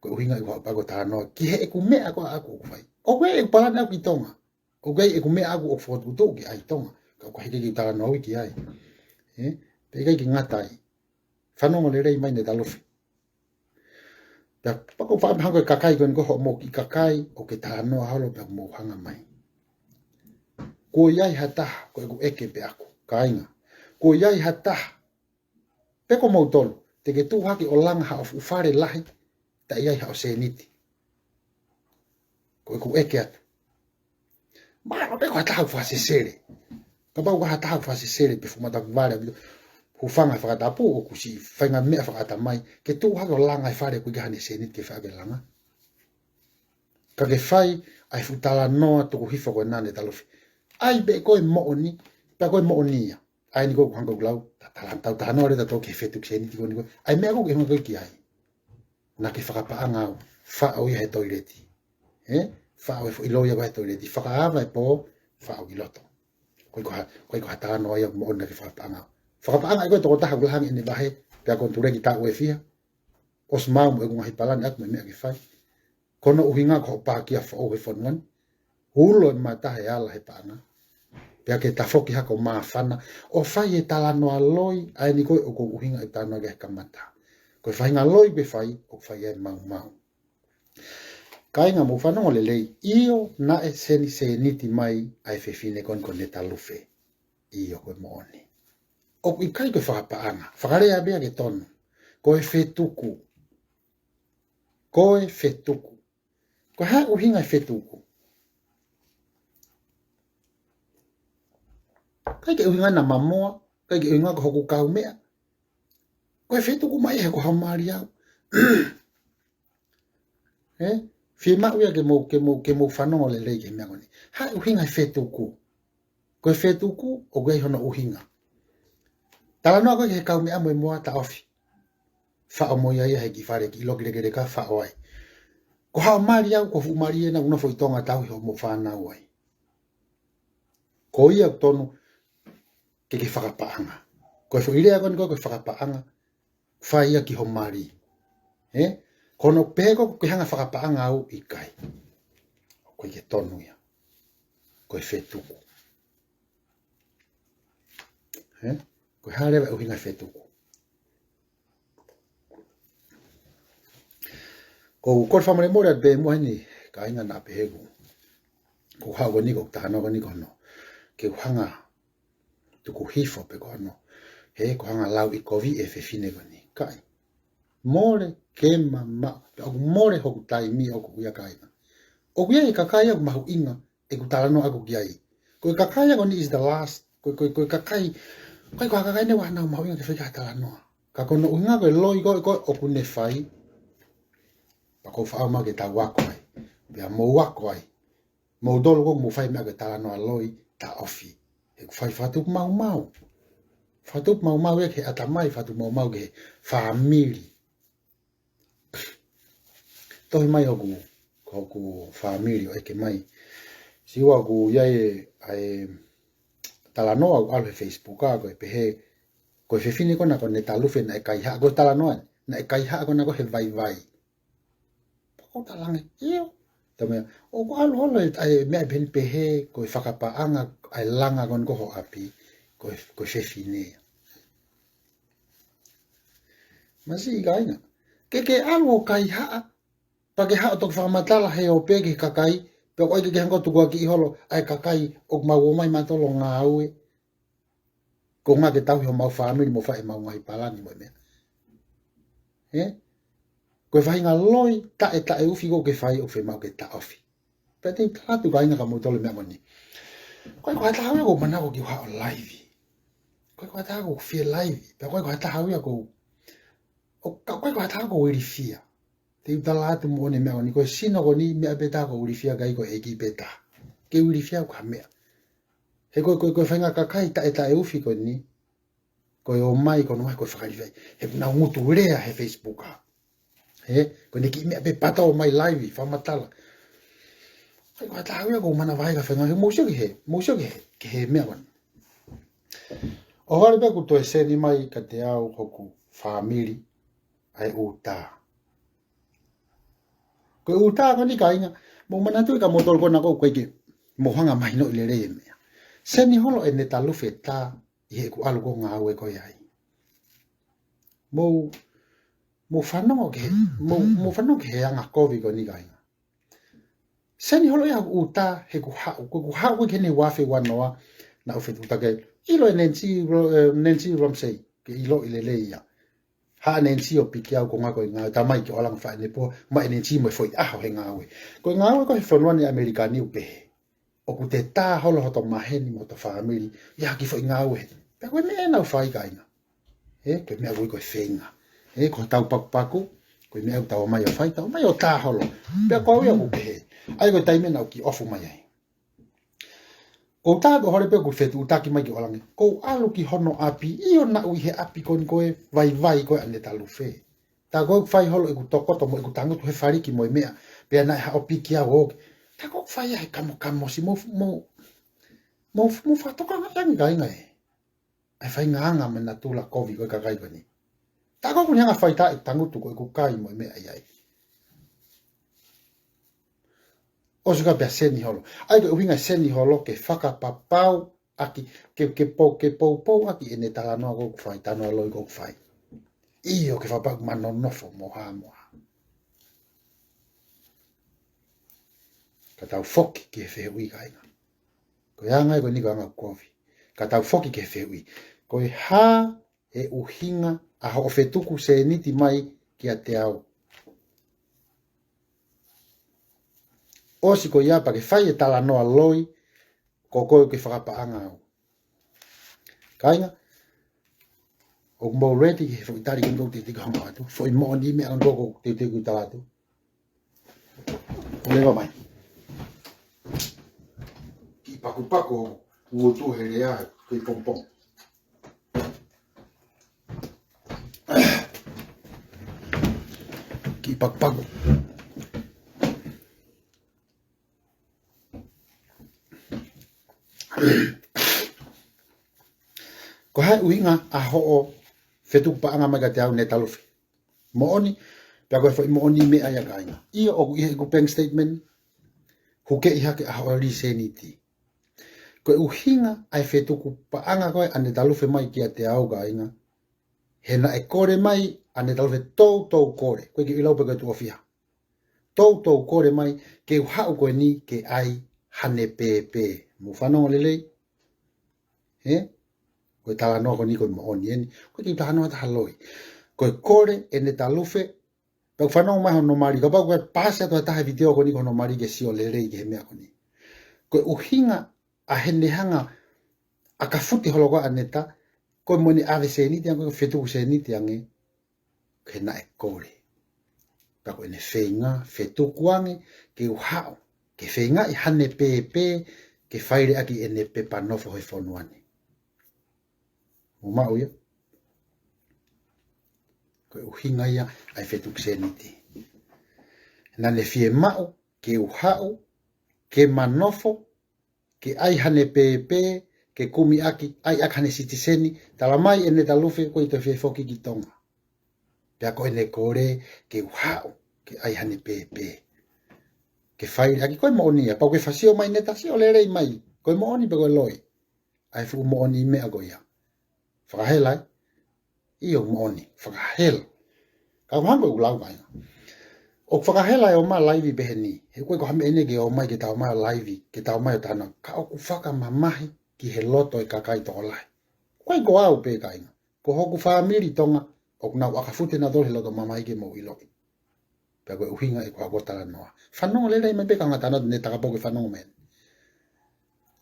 ko e ʻuhinga ʻeku haʻu pē ʻo talanoa ki heʻeku meʻa ko ē ʻaʻaku ʻoku fai. ʻOku ʻi ai ʻeku palani ʻaʻaku ki Tonga. ʻOku ʻi ai ʻeku meʻa ʻaʻaku ʻoku fokotuʻutuʻu ki ai Tonga. Ka ʻoku ʻikai ke u talanoa au ki ai. Ē? Pea ʻikai ke ngata ai. Fanongo lelei mai Netalufe. Pea pea ko e faʻa hanga ko e kakai ko eni ko hoʻomou kiʻi kakai ʻoku ke talanoa holo pea mou hanga mai. Kuo ʻi ai ha taha, ko ʻeku ʻeke pē ʻaʻaku, kāinga. Kuo ʻi ai ha taha, pe ko moutolu, te ke tuʻu hake ʻo langa haʻo fuʻu fale lahi, taʻe ʻi ai haʻo sēniti. Ko ʻeku ʻeke atu. Mahalo pē ko ha taha ʻoku fakasesele. Kapau ko ha taha ʻoku fakasesele pe fuʻu mataku vale, hūfanga he fakatapu ʻoku siʻi fainga meʻa fakaʻatamai, ke tuʻu hake ʻo langa e fale ʻoku ʻikai haʻane sēniti ke fai ke langa. Ka ke fai ʻa e fuʻu talanoa tuku hifo ko ena Netalufe. ʻAi pē ko e moʻoni, pea ko e moʻoni ia. ʻA eni ko ʻeku hanga ʻo lau, ta tala, tau talanoa leva tautolu ki he fetuku sēniti ko eni ko. ʻA e meʻa ko ē ʻoku ke hanga ko ē ki ai. Naʻa ke fakapaʻanga au, faʻo ia he toileti. Ē? Faʻo e foʻi loi ia ko ē he toileti. Fakaava e pō, faʻo ki loto. ʻOku ʻikai ko ha, ʻoku ʻikai ko ha talanoa ia moʻoni naʻa ke fakapaʻanga au. Fakapaʻanga ʻe koe tokotaha ʻoku lahi ange ʻene vahe, pea ko ʻene tuleʻi ki taʻu ʻe fiha. ʻOsi maʻu mo ʻeku ngaahi palani ʻaʻaku mo e meʻa ke fai. Ko hono ʻuhinga ko hoʻo pākia foʻou he fonua ni. Ulo e mata he ala he paʻanga. Pea ke tafoki hako māfana. ʻO fai e talanoa loi, ʻa eni ko ē ʻoku ou ʻuhinga e talanoa ki he kamata. Ko e faʻahinga loi pē fai, ʻoku fai ai maumau. Kāinga, mou fanongo lelei, ʻio naʻe seni sēniti mai ʻa e fefine ko eni ko Netalufe. ʻIo, ko e moʻoni. ʻOku ʻikai ko e fakapaʻanga. Fakalea pē ia ke tonu. Ko e fetuku. Ko e fetuku. Ko e hā e ʻuhinga e fetuku? ʻIkai ke ʻuhinga na mamoa, ʻikai ke ʻuhinga ko hoku kaumeʻa. Ko e fetuku mai he ko haʻo mali au. Ē? Fiemaʻu ia ke mou, ke mou, ke mou fanongo lelei ki he meʻa ko eni. Hā e ʻuhinga e fetuku? Ko e fetuku, ʻoku ʻi ai hono ʻuhinga. Talanoa ko ē ki he kaumeʻa mo e moa, taʻofi. Faʻo mo ia ia he kiʻi fale kiʻi loki lekeleka, faʻo ai. Ko haʻo mali au, ko e fuʻu mali ena, ʻoku nofo ʻi Tonga, tauhi hoʻomo fānau ai. Ko ia ʻoku tonu ke ke fakapaʻanga. Ko e foʻi lea ko eni ko ē ko e fakapaʻanga, fai ia ki hoʻo mali. Ē? Ko hono pehē ko ē ʻoku ke hanga fakapaʻanga au, ʻikai. ʻOku ʻikai ke tonu ia. Ko e fetuku. Ē? Ko e hā leva e ʻuhinga e fetuku? Ko, ko e fakamolemole atu pē muʻa heni, kāinga, naʻa pehē ʻeku, ko e haʻu ko eni, ko e talanoa ko eni ko hono ke u hanga tuku hifo pē ko hono, he ko e hanga lau ʻi kovi e fefine ko eni. ʻIkai. Mole ke mamaʻo, pea ʻoku mole hoku taimi ʻoʻoku ia, kāinga. ʻOku ʻi ai e kakai ia ʻoku mahuʻinga ʻeku talanoa ʻaʻaku ki ai. Ko e kakai ia ko eni is the last, ko, ko, ko e kakai, ko e, ko e kakai eni ʻoku nau mahuʻinga ke fai ki ai e talanoa. Ka ko hono ʻuhinga ko e loi ko ē, ko ē ʻoku ne fai, pea ʻoku ou faʻa ʻomai ke tau ako ai. Pea mou ako ai. Moutolu ko ē ʻoku mou fai meʻa ko e talanoa loi, taʻofi. He ʻoku fai fakatupu maumau. Fakatupu maumau ia ki he ʻatamai, fakatupu maumau ki he fāmili. Tohi mai hoku, hoku fāmili ʻo ʻeke mai. Siʻi ua ʻoku ʻi ai e, ʻa e talanoa ʻoku ʻalu he Facebook ʻa, ko e pehē, ko e fefine ko ena ko Netalufe naʻe kaihaʻa, ko e talanoa eni, naʻe kaihaʻa ko ena ko ē he vaivai. Pea ʻoku ou talaange, ʻio. Tau meʻa, ʻoku ʻalu holo e, ʻa e meʻa pehē ni pehē, ko e fakapaʻanga, ʻa e langa ko eni ko ē ho ʻapi, ko e, ko e fefine ia. Masiʻi, kāinga. Ke ke ʻalu ʻo kaihaʻa, pea ke haʻu ʻo toki fakamatala he ope ki he kakai, pea ʻoku ʻikai ke ke hanga ʻo tukuakiʻi holo ʻa e kakai ʻoku mau ō mai mautolu ʻo ngāue. Ko e ʻuhinga ke tauhi homau fāmili mo fai ʻemau ngaahi palani mo e meʻa. Ē? Ko e faʻahinga loi taʻe, taʻeʻufi ko ē ʻoku ke fai, ʻoku fiemaʻu ke taʻofi. Pea te u tala atu, kāinga, kia moutolu e meʻa ko eni. ʻIkai ko ha taha ia ʻoku ou manako ke u haʻu ʻo laivi. ʻIkai ko ha taha ʻoku ou fie laivi. Pea ʻikai ko ha taha ia ʻoku ou, ʻo ka, ʻikai ko ha taha ʻoku ou ilifia. Te u tala atu moʻoni e meʻa ko eni, ko e sino ko eni, meʻa pē taha ʻoku ou ilifia ki ai ko e ʻEiki pē taha. Kei ilifia au ki ha meʻa. He ko e, ko e, ko e faʻahinga kakai taʻe, taʻeʻufi ko eni, ko e ō mai, ko hono ʻai ko e fakailifia. He ʻoku nau ngutu lea he Facebook ʻa. Ē, ko ʻene kiʻi meʻa pē pea tau ō mai laivi, fakamatala. ʻIkai ko ha taha ia ʻoku ou manavahē ki ha faʻahinga, he mou sio ki he, mou sio ki he, ki he meʻa ko eni. ʻOhovale pē kuo toe seni mai kiate au hoku fāmili ʻa e ʻū tā. Ko e ʻū tā ko eni, kāinga, mou manatuʻi kia moutolu ko ena ʻoku ʻikai ke mou hanga mahinoʻi lelei e meʻa. Seni holo ʻe Netalufe tā ʻi heʻeku ʻalu ko ē ʻo ngāue ko ē ai. Mou, mou fanongo ki he, mou, mou fanongo ki he anga kovi ko eni, kāinga. Seni holo ia ʻū tā heʻeku haʻu, ko ʻeku haʻu ko ē ki heni ua afe ua noa, naʻa ku fetuʻutaki ai. ʻIlo ʻe Nancy Ro-, eh, Nancy Ramsay, ke ʻiloʻi lelei ia. Haʻu ʻa Nancy ʻo piki au ko e ʻuhinga ko e ngāue, tā mai ki ʻolunga faʻenepō, mai ʻe Nancy mo e foʻi ʻaho he ngāue. Ko e ngāue ko ē he fonua ni ʻAmelika ni ʻoku pehē. ʻOku te tā holo hoto maheni mo hoto fāmili, ʻi ha kiʻi foʻi ngāue. Pea ko e meʻa ena ʻoku fai, kāinga. Ē, ko e meʻa ʻoku ui ko e feinga. Ē, ko hotau pakupaku, ko e meʻa ʻoku tau ō mai ʻo fai, tau ō mai ʻo tā holo. Pea ko au ia ʻoku pehē. ʻA ia ko e taimi ena ʻoku ou kiʻi ʻofa mai ai. Ko e tā ko ē ʻohovale pē kuo fetuʻutaki mai ki ʻolunga. Ko e ʻalu ki hono ʻapi, ʻio naʻa ku ʻi he ʻapi ko eni ko e vaivai ko ē ʻa Netalufe. Tā ko ē ʻoku fai holo ʻeku tokoto mo ʻeku tangutu he faliki mo e meʻa, pea naʻe haʻu ʻo piki au ʻo ō. Tā ko ē ʻoku fai ai e kamokamosi, mou, mou, mou, mou fakatokangaʻi ange, kāinga ē. ʻA e faʻahinga anga mo e natula kovi ko ē ʻa e kakai ko eni. Tā ko ē ʻoku ne hanga ʻo fai tā ʻeku tangutu ko ʻeku kai mo e meʻa ʻi ai. ʻOsi ka pea seni holo. ʻA ia ko e ʻuhinga seni holo ke fakapapauʻaki, ke, ke pou, ke poupouʻaki ʻene talanoa ko ē ʻoku fai, talanoa loi ko ē ʻoku fai. ʻIo, ke fakapapauʻaki ʻoku ma nonofo mo ha mo ha. Ka tau foki ki he fehuʻi, kāinga. Ko e anga ia ko eni ko e anga kovi. Ka tau foki ki he fehuʻi. Ko e hā e ʻuhinga ʻa hoʻo fetuku sēniti mai kiate au? ʻOsi ko ia pea ke fai e talanoa loi, ko koe ke fakapaʻanga au. Kāinga, ʻoku mou ready ki he foʻi tali ko eni ʻoku ou teuteu ke hanga atu? Foʻi moʻoni meʻa ʻoku ou teuteu ke u tala atu. ʻOleva mai. Kiʻi pakupaku ʻoku ou tuʻu he lea ko e pongipongi. Kiʻi pakupaku. Ko e hā e ʻuhinga ʻa hoʻo fetuku paʻanga mai kiate au, Netalufe? Moʻoni, pea ko e foʻi moʻoni meʻa ia, kāinga. ʻIo, ʻoku ʻi heʻeku bank statement, hukeʻi hake ʻa hoʻo lī sēniti. Ko e ʻuhinga ʻa e fetuku paʻanga ko ē ʻa Netalufe mai kiate au, kāinga, he naʻe kole mai ʻa Netalufe, toutou kole, ʻoku ʻikai ke u ʻilo pe ko e tuʻo fiha. Toutou kole mai ke u haʻu ko eni ke ʻai haʻane pēpē. Mou fanongo lelei? Hē? Ko e talanoa ko eni ko e moʻoni eni. ʻOku ʻikai ke u talanoa ha taha loi. Ko e kole ʻe Netalufe, pea ʻoku fanongo mai hono mali, kapau ʻoku paasi atu ha taha e vitiō ko eni ki hono mali ke sio lelei ki he meʻa ko eni. Ko e ʻuhinga ʻa ʻene hanga ʻo kafuti holo ko ē ʻa Neta, ko e moʻoni ʻave sēniti ange, ko e fetuku sēniti ange, he naʻe kole. Pea ko ʻene feinga, fetuku ange ke u haʻu, ke feingaʻi haʻane pēpē, ke faileʻaki ʻene pepa nofo he fonua ni. Mou maʻu ia? Ko e ʻuhinga ia ʻa e fetuku sēniti. Naʻa ne fiemaʻu ke u haʻu, ke ma nofo, ke ʻai haʻane pēpē, ke kumi ʻaki, ʻai ʻaki haʻane sitiseni, tala mai ʻe Netalufe ʻoku ʻikai toe fie foki ki Tonga. Pea ko ʻene kole ke u haʻu, ke ʻai haʻane pēpē, ke faileʻaki. Ko e moʻoni ia, pau ke fasio mai Neta, sio lelei mai, ko e moʻoni pe ko e loi ʻa e fuʻu moʻoni meʻa ko ia. Fakahela, ē? ʻIo, moʻoni, fakahela. Ka ʻoku hangē ko ʻeku lau mai. ʻOku fakahela e ō mai laivi pehē ni. He ʻoku ʻikai ko ha meʻa eni ke ō mai ke ta ō mai laivi, ke ta ō mai ʻo talanoa. Ka ʻoku fakamamahi ki he loto e kakai tokolahi. ʻOku ʻikai ko au pē, kāinga. Ko hoku fāmili Tonga, ʻoku nau ʻakafute nautolu he loto mamahi ke mou ʻiloʻi. Pea ko e ʻuhinga ʻeku haʻu ʻo talanoa. Fanongo lelei mai pē ka ngata atu ne takapau ke fanongo mai.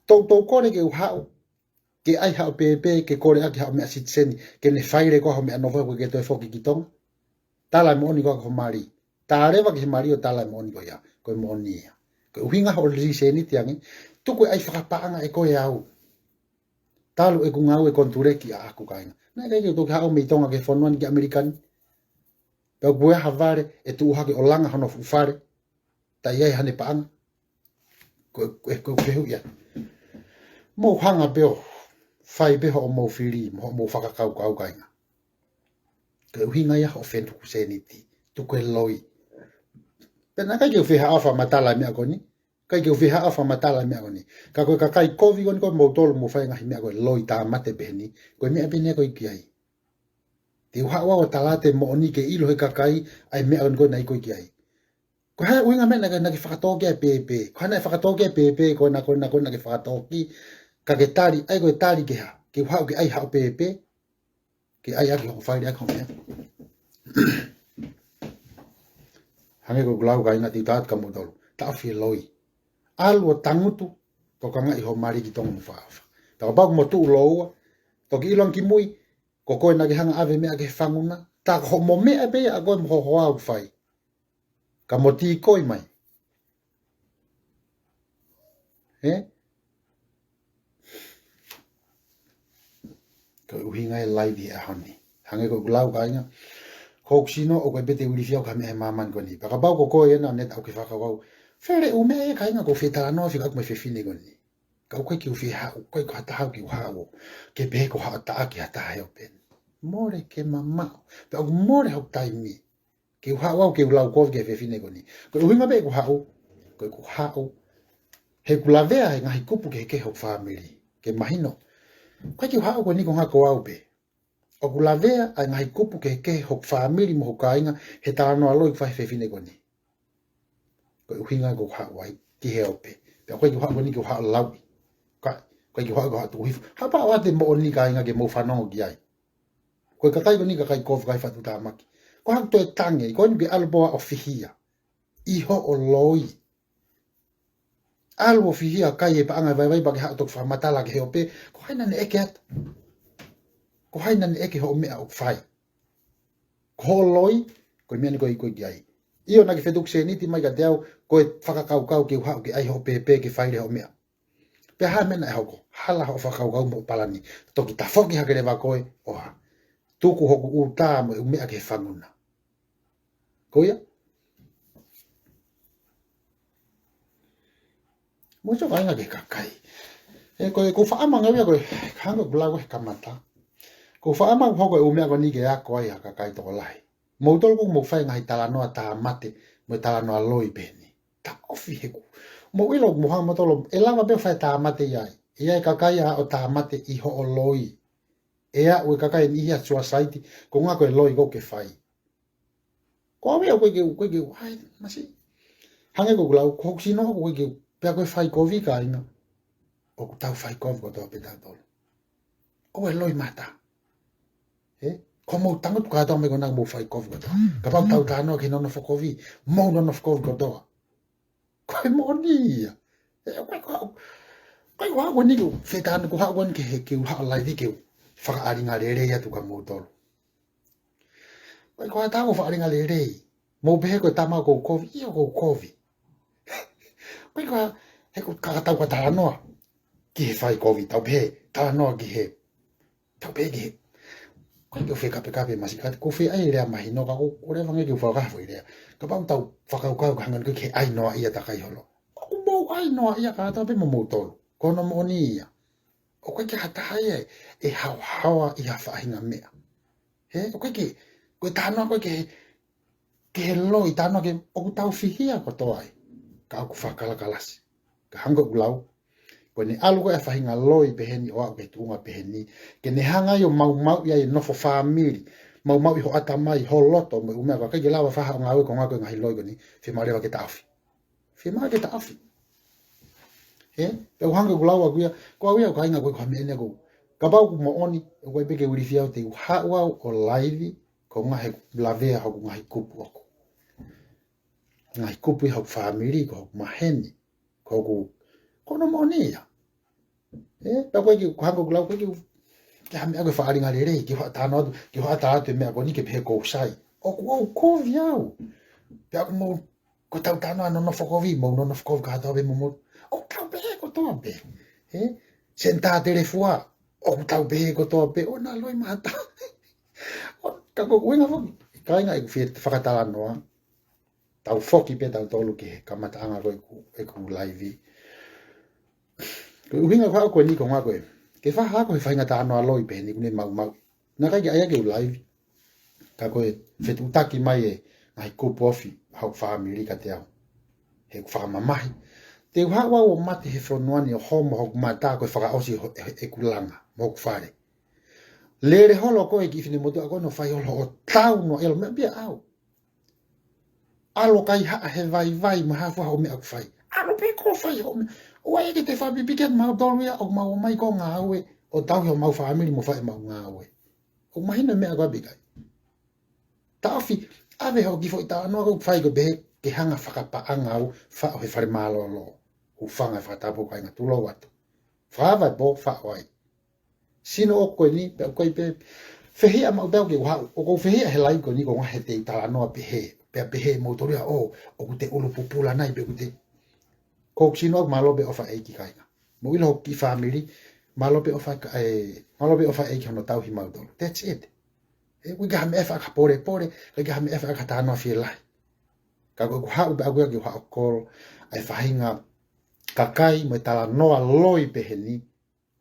Toutou kole ke u haʻu, ke ʻai haʻo pēpē, ke kole ʻaki haʻo meʻa sitiseni, ke ne faile ko ē haʻo meʻa nofo he ʻoku ʻikai ke toe foki ki Tonga. Tala e moʻoni ko ē ki ho mali. Tā leva ki he mali ʻo tala e moʻoni ko ia. Ko e moʻoni ia. Ko e ʻuhinga hoʻo lī sēniti ange, tuku e ʻai fakapaʻanga ʻe koe au. Talu ʻeku ngāue konituleki ʻaʻaku, kāinga. Naʻe ʻikai ke u toki haʻu mei Tonga ki he fonua ni ki ʻAmelika ni. Pea ʻoku ʻi ai ha vale ʻe tuʻu hake ʻo langa hono fuʻu fale, taʻe ʻi ai haʻane paʻanga. Ko e, ko e, ko e fehuʻi ia. Mou hanga pē ʻo fai pē hoʻomou fili, mo hoʻomou fakakaukau, kāinga. Ko e ʻuhinga ia hoʻo fetuku sēniti, tuku e loi. Pea naʻe ʻikai ke u fie haʻu ʻo fakamatala e meʻa ko eni. ʻIkai ke u fie haʻu ʻo fakamatala e meʻa ko eni. Ka ko e kakai kovi ko eni ko moutolu mou fai e ngaahi meʻa ko e loi tāmate pehē ni. Ko e meʻa pē eni ʻoku ʻikai ke ʻi ai. Te u haʻu au ʻo tala atu e moʻoni ke ʻilo he kakai ʻa e meʻa ko eni ko ē naʻe ʻikai ke ʻi ai. Ko e hā e ʻuhinga meʻa naʻa ke, naʻa ke fakatōkia e pēpē? Ko e hā naʻe fakatōkia e pēpē ko ena, ko ena, ko ena ke fakatōkia, ka ke tali, ʻai ko e tali ke hā? Ke u haʻu ke ʻai haʻo pēpē, ke ʻai ʻaki hoku faileʻaki hoʻo meʻa. Hangē ko ʻeku lau, kāinga, te u tala atu kia moutolu. Taʻofi e loi. ʻAlu ʻo tangutu, tokangaʻi hoʻo mali ki Tonga mo fakaʻofa. Pea kapau ʻoku mo tuʻu lōua, toki ʻilo ange ki mui, ko koe naʻa ke hanga ʻo ʻave meʻa ki he fangu na, tā ko hoʻomo meʻa pē ia ʻa koe mo ho hoa ʻoku fai. Ka mo tīkoi mai. Ē? Ko e ʻuhinga e laivi he ʻaho ni. Hangē ko ʻeku lau, kāinga. Ko hoku sino ʻoku ʻikai pē te u ilifia au ki ha meʻa he māmani ko eni. Pea kapau ko koe ena ʻoku ne taʻu ke fakakau. Fele u meʻa e kāinga, ʻoku ou fie talanoa fika ʻaku mo e fefine ko eni. Ka ʻoku ʻikai ke u fie haʻu, ʻikai ko ha taha ʻoku ke u haʻu. Ke pehē ko haʻo taʻaki ha taha he ʻopen. Mole ke mamaʻo. Pea ʻoku mole hoku taimi ke u haʻu au ke u lau kovi ki he fefine ko eni. Ko e ʻuhinga pē ʻeku haʻu, Ko ʻeku haʻu, he ʻoku lavea e ngaahi kupu kehekehe hoku fāmili. Ke mahino. ʻOku ʻikai ke u haʻu ko eni ko e ngako au pē. ʻOku lavea ʻa e ngaahi kupu kehekehe hoku fāmili mo hoku kāinga he talanoa loi ʻoku fai he fefine ko eni. Ko e ʻuhinga ʻoku ou haʻu ai ki he ope. Pea ʻoku ʻikai ke u haʻu ko eni ke u haʻu lauʻi. Ka, ʻoku ʻikai ke u haʻu ke u haʻu tuku hifo. Haʻu pē ʻo ʻoatu e moʻoni kāinga ke mou fanongo ki ai. Ko e kakai ko eni kakai kovi, kakai fakatuʻutāmaki. Ko haʻaku toe tangi, ko eni ke ʻalu pē ʻo fihia ʻi hoʻo loi. ʻAlu ʻo fihia ʻo kai e paʻanga vaivai pea ke haʻu ʻo toki fakamatala ki he ope, ko hai naʻa ne ʻeke atu? Ko hai naʻa ne ʻeke hoʻo meʻa ʻoku fai? Ko hoʻo loi, ko e meʻa eni ʻoku ʻikai ke u ʻai. ʻIo, naʻa ke fetuku sēniti mai kiate au, ko e fakakaukau ke u haʻu ke ʻai hoʻo pēpē ke fai leva hoʻo meʻa. Pea hā e meʻa naʻe hoko? Hala hoʻo fakakaukau mo hoʻo palani. Toki tafoki hake leva koe, ʻo hā? Tuku hoku ʻū tā mo e ʻū meʻa ki he fanguna. Ko ia? Mo e sio kāinga ki he kakai. ʻE, ko e, ʻoku ou faʻa ʻamangaʻi ia ko e, hangē ko ʻeku lau he kamata. ʻOku ou faʻa ʻamangaʻi ʻoku hoko e ʻū meʻa ko eni ke ako ai ʻa e kakai tokolahi. Moutolu ʻoku mou fai e ngaahi talanoa tāmate, mo e talanoa loi pehē ni. Taʻofi he ʻoku mou ʻilo, mou hanga moutolu, ʻe lava pē ʻo fai e tāmate ia ai. ʻE ʻi ai e kakai ʻa ē ʻoku tāmate ʻi hoʻo loi. ʻE aʻu e kakai ʻe niʻihi ʻo suicide, ko e ngako e loi ʻoku ke fai. Ko au ia ʻoku ʻikai ke, ʻoku ʻikai ke, ʻai, masiʻi. Hangē ko ʻeku lau, ko hoku sino ʻoku ʻikai ke, pea ko e fai kovi kāinga. ʻOku tau fai kovi kotoa pē tautolu. ʻOua ʻe loi mata. Ē? Ko hoʻomou tangutu kātoa mai ko ena ʻoku mou fai kovi kotoa. Kapau tau talanoa ki he nonofo kovi, mou nonofo kovi kotoa. Ko e moʻoni ia. ʻE, ʻoku ʻikai ko, ʻoku ʻikai ko au ko eni ʻoku ou fetana, ʻoku ou haʻu ko eni ke he, ke u haʻu laivi ke u fakaʻalinga lelei atu kia moutolu. ʻOku ʻikai ko ha taha ʻoku ou fakaʻalinga lelei. Mou pehē ko e tama ʻoku ou kovi, ʻio ʻoku ou kovi. ʻOku ʻikai ko ha, he ʻoku ou kakatau ka talanoa ki he fai kovi, tau pehē, talanoa ki he, tau pehē ki he. ʻOku ʻikai ke u fekapekape masiʻi, ka ʻoku ou fie ʻai e lea mahino, ka ʻoku ou, ʻoku ou lea fanga ke u fakahā foʻi lea. Kapau tau fakakaukau ka hangē ko e ʻai noaʻia takai holo. ʻOku mou ʻai noaʻia kātoa pē mo moutolu. Ko hono moʻoni ia. ʻOku ʻikai ke ha taha ia ʻe haohaoa ʻi ha faʻahinga meʻa. He, ʻoku ʻikai ke, ko e talanoa ko ē ke, ke he loi talanoa ke, ʻoku tau fihia kotoa ai. Ka ʻoku fakakalakalasi. Ka hangē ko ʻeku lau, ko ʻene ʻalu ko ē ʻa e faʻahinga loi pehē ni ʻo aʻu ki he tuʻunga pehē ni, ke ne hanga ai ʻo maumauʻi ai e nofo fāmili, maumauʻi ho ʻatamai, ho loto, mo e ʻū meʻa, ʻoku ʻikai ke lava fai haʻo ngāue ko e ngako e ngaahi loi ko eni, fiemaʻu leva ke taʻofi. Fiemaʻu ke taʻofi. Ē? Pea ʻoku hangē ko ʻeku lau ʻaʻaku ia, ko au ia ʻoku ʻikai ngāue ko e meʻa ni ʻaʻaku. Kapau ʻoku moʻoni, ʻoku ʻikai pē ke u ilifia au, te u haʻu au ʻo laivi, ko e ngaahi lavea hoku ngaahi kupu ʻaʻaku. Ngaahi kupu ʻi hoku fāmili, ko hoku maheni, ko hoku, ko hono moʻoni ia. Ē, pea ʻoku ʻikai ke, ʻoku hangē ko ʻeku lau, ʻoku ʻikai ke, ke ha meʻa ko e fakaʻalinga lelei, ke u haʻu ʻo talanoa atu, ke u haʻu ʻo tala atu e meʻa ko eni ke pehē ʻoku ou sai. ʻOku ou kovi au. Pea ʻoku mou, ko ʻetau talanoa nonofo kovi, mou nonofo kovi kātoa pē mo mou. ʻOku tau pehē kotoa pē. Ē? Senitā telefua, ʻoku tau pehē kotoa pē. ʻOua naʻa loi mata. ʻO, ka ko e ʻuhinga foki, kāinga ʻeku fie fakatalanoa. Tau foki pē tautolu ki he kamataʻanga ko ē ʻeku, ʻeku laivi. Ko e ʻuhinga ko ē ʻoku ou ʻai ko e ngāue ko ē. Ke fakahā ko e faʻahinga talanoa loi pehē ni ʻoku ne maumauʻi. Naʻe ʻikai ke ʻai ke u laivi. Ka ko e fetuʻutaki mai e ngaahi kupu ofi hoku fāmili kiate au. He ʻoku fakamamahi. Te u haʻu au ʻo mate he fonua ni ʻo homo hoku mata ko e fakaʻosi ho-, e, ʻeku langa, mo hoku fale. Lele holo ko ē ki he finemotuʻa ko ē ʻo fai holo ʻo tau noa ʻelo meʻa pē ia au. ʻAlu ʻo kaihaʻa he vaivai mo e hā fua hoʻo meʻa ʻoku fai. ʻAlu pē koe ʻo fai hoʻo meʻa. ʻOua ʻe ke te fakapipiki atu mautolu ia ʻoku mau ō mai ko e ngāue ʻo tauhi homau fāmili mo fai ʻemau ngāue. ʻOku mahino e meʻa ko ē ʻoku ʻikai. Taʻofi, ʻave hoʻo kiʻi foʻi talanoa ʻoku fai ko e pehē ke hanga fakapaʻanga au faʻo he fale mālōlō. Hūfanga he fakatapu kāinga, tulou atu. Fakaava e pō, faʻo ai. Sino ʻoku ko eni, pea ʻoku ʻikai pē, fehiʻa maʻu pē au ke u haʻu, ʻoku ou fehiʻa he laivi ko eni ko e ngaahi he te u talanoa pehē, pea pehē moutolu ia ʻo, ʻoku te ʻulu pupula nai, pe ʻoku te, ko hoku sino ʻoku mālō pē ʻofa ʻEiki kāinga. Mou ʻilo hoku kiʻi fāmili, mālō pē ʻofa ka-, ē, mālō pē ʻofa ʻEiki hono tauhi mautolu. That's it. Ē, ʻoku ʻikai ha meʻa ʻe faʻa ka polepole, ʻikai ha meʻa ʻe faʻa ka talanoa fielahi. Ka ko ʻeku haʻu pē ʻaʻaku ia ke u haʻu ʻo kolo, ʻa e faʻahinga kakai mo e talanoa loi pehē ni,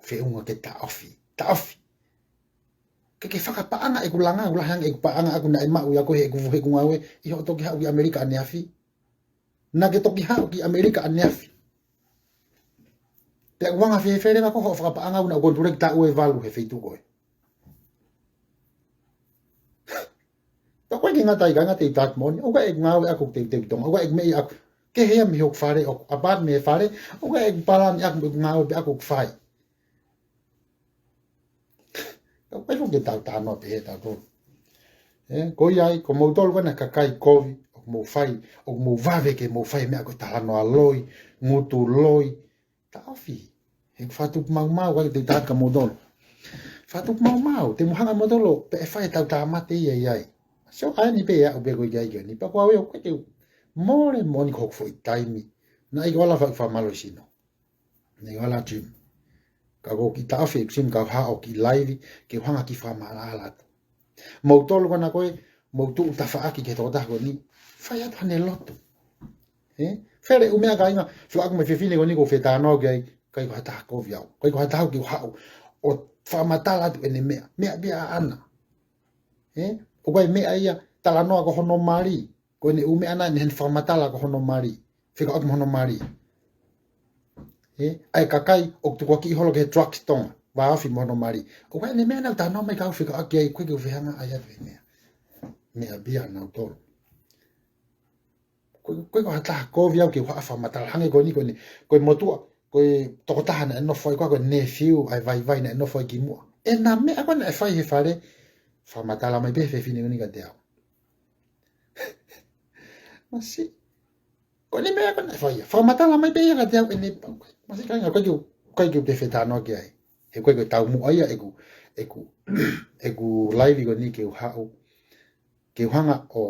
feʻunga ke taʻofi, taʻofi. Ke ke fakapaʻanga ʻeku langa, ʻoku lahi ange ʻeku paʻanga ʻaʻaku naʻe maʻu ia ko ē he ʻeku, he ʻeku ngāue, ʻi hoʻo toki haʻu ki ʻAmelika ʻaneafi. Naʻa ke toki haʻu ki ʻAmelika ʻaneafi. Pea ʻoku anga fēfē leva ko hoʻo fakapaʻanga ʻoku na ʻoku konituleki taʻu ʻe valu he feituʻu ko ē. Pea ʻoku ʻikai ke ngata ai, ka ngata ʻi taku moʻoni, ʻoku ʻikai ke ngāue ʻaku teuteu ki Tonga, ʻoku ʻikai ke meʻa ʻaku. Kehe ia mei hoku fale ʻoku, apart mei he fale, ʻoku ʻikai ke palani ʻaku mo ʻeku ngāue pē ʻaku ʻoku fai. Ka ʻoku ʻikai ke tau talanoa pehē tautolu. Ē, ko ia ai, ko moutolu ko ena kakai kovi, ʻoku mou fai, ʻoku mou vave ke mou fai meʻa ko e talanoa loi, ngutu loi, taʻofi. He fakatupu maumau, ʻikai te u tala atu kia moutolu. Fakatupu maumau, te mou hanga moutolu, pea ʻe fai ʻetau tāmate ia ʻi ai. So, ʻa eni pē ʻe aʻu pē ko ia ki ai ki ʻeni. Pea ko au ʻoku ʻikai ke u mole moʻoni ko hoku foʻi taimi. Naʻe ʻikai ke u ala fai fakamālohisino. Naʻe ʻikai ke u ala gym. Ka ko e kiʻi taʻofi ʻeku gym ka u haʻu ki live, ke u hanga ki fakamaʻalaʻala atu. Moutolu ko ena ko ē, mou tuʻu tafaʻaki ki he tokotaha ko eni. Fai atu haʻane lotu. Ē? Fele ʻū meʻa kāinga, filo ʻaku mo e fefine ko eni ʻoku ou fetalanoaʻaki ai, ʻikai ko ha taha kovi au. ʻIkai ko ha taha ke u haʻu ʻo fakamatala atu ʻene meʻa. Meʻa pē ia ʻaʻana. Ē? ʻOku ʻikai meʻa ia, talanoa ko hono mali. Ko ʻene ʻū meʻa ʻaʻana, ʻene fakamatala ko hono mali. Fekauʻaki mo hono mali. Ē? ʻA e kakai, ʻoku tukuakiʻi holo ki he drugs Tonga. Vāofi mo hono mali. ʻOku ʻikai ʻene meʻa naʻa nau talanoa mai ka u fekauʻaki ai, ʻikai ke u fehanga ai atu e meʻa. Meʻa pē ia ʻanautolu. Ko, ko e ko ha taha kovi au ke u haʻu ʻo fakamatala hangē ko eni ko eni. Ko e motuʻa, ko e tokotaha naʻe nofo ai ko ā, ko e nephew, ʻa e vaivai naʻe nofo ai kimuʻa. ʻEna meʻa ko ē naʻe fai he fale, fakamatala mai pē he fefine ko eni kiate au. Masiʻi. Ko eni meʻa ko ē naʻe fai ia. Fakamatala mai pē ia kiate au ʻene, masiʻi kāinga, ʻikai ke u, ʻikai ke u te fetalanoaʻaki ai. He ko e, ko e taumuʻa ia ʻeku, ʻeku, ʻeku live ko eni ke u haʻu. Ke u hanga ʻo,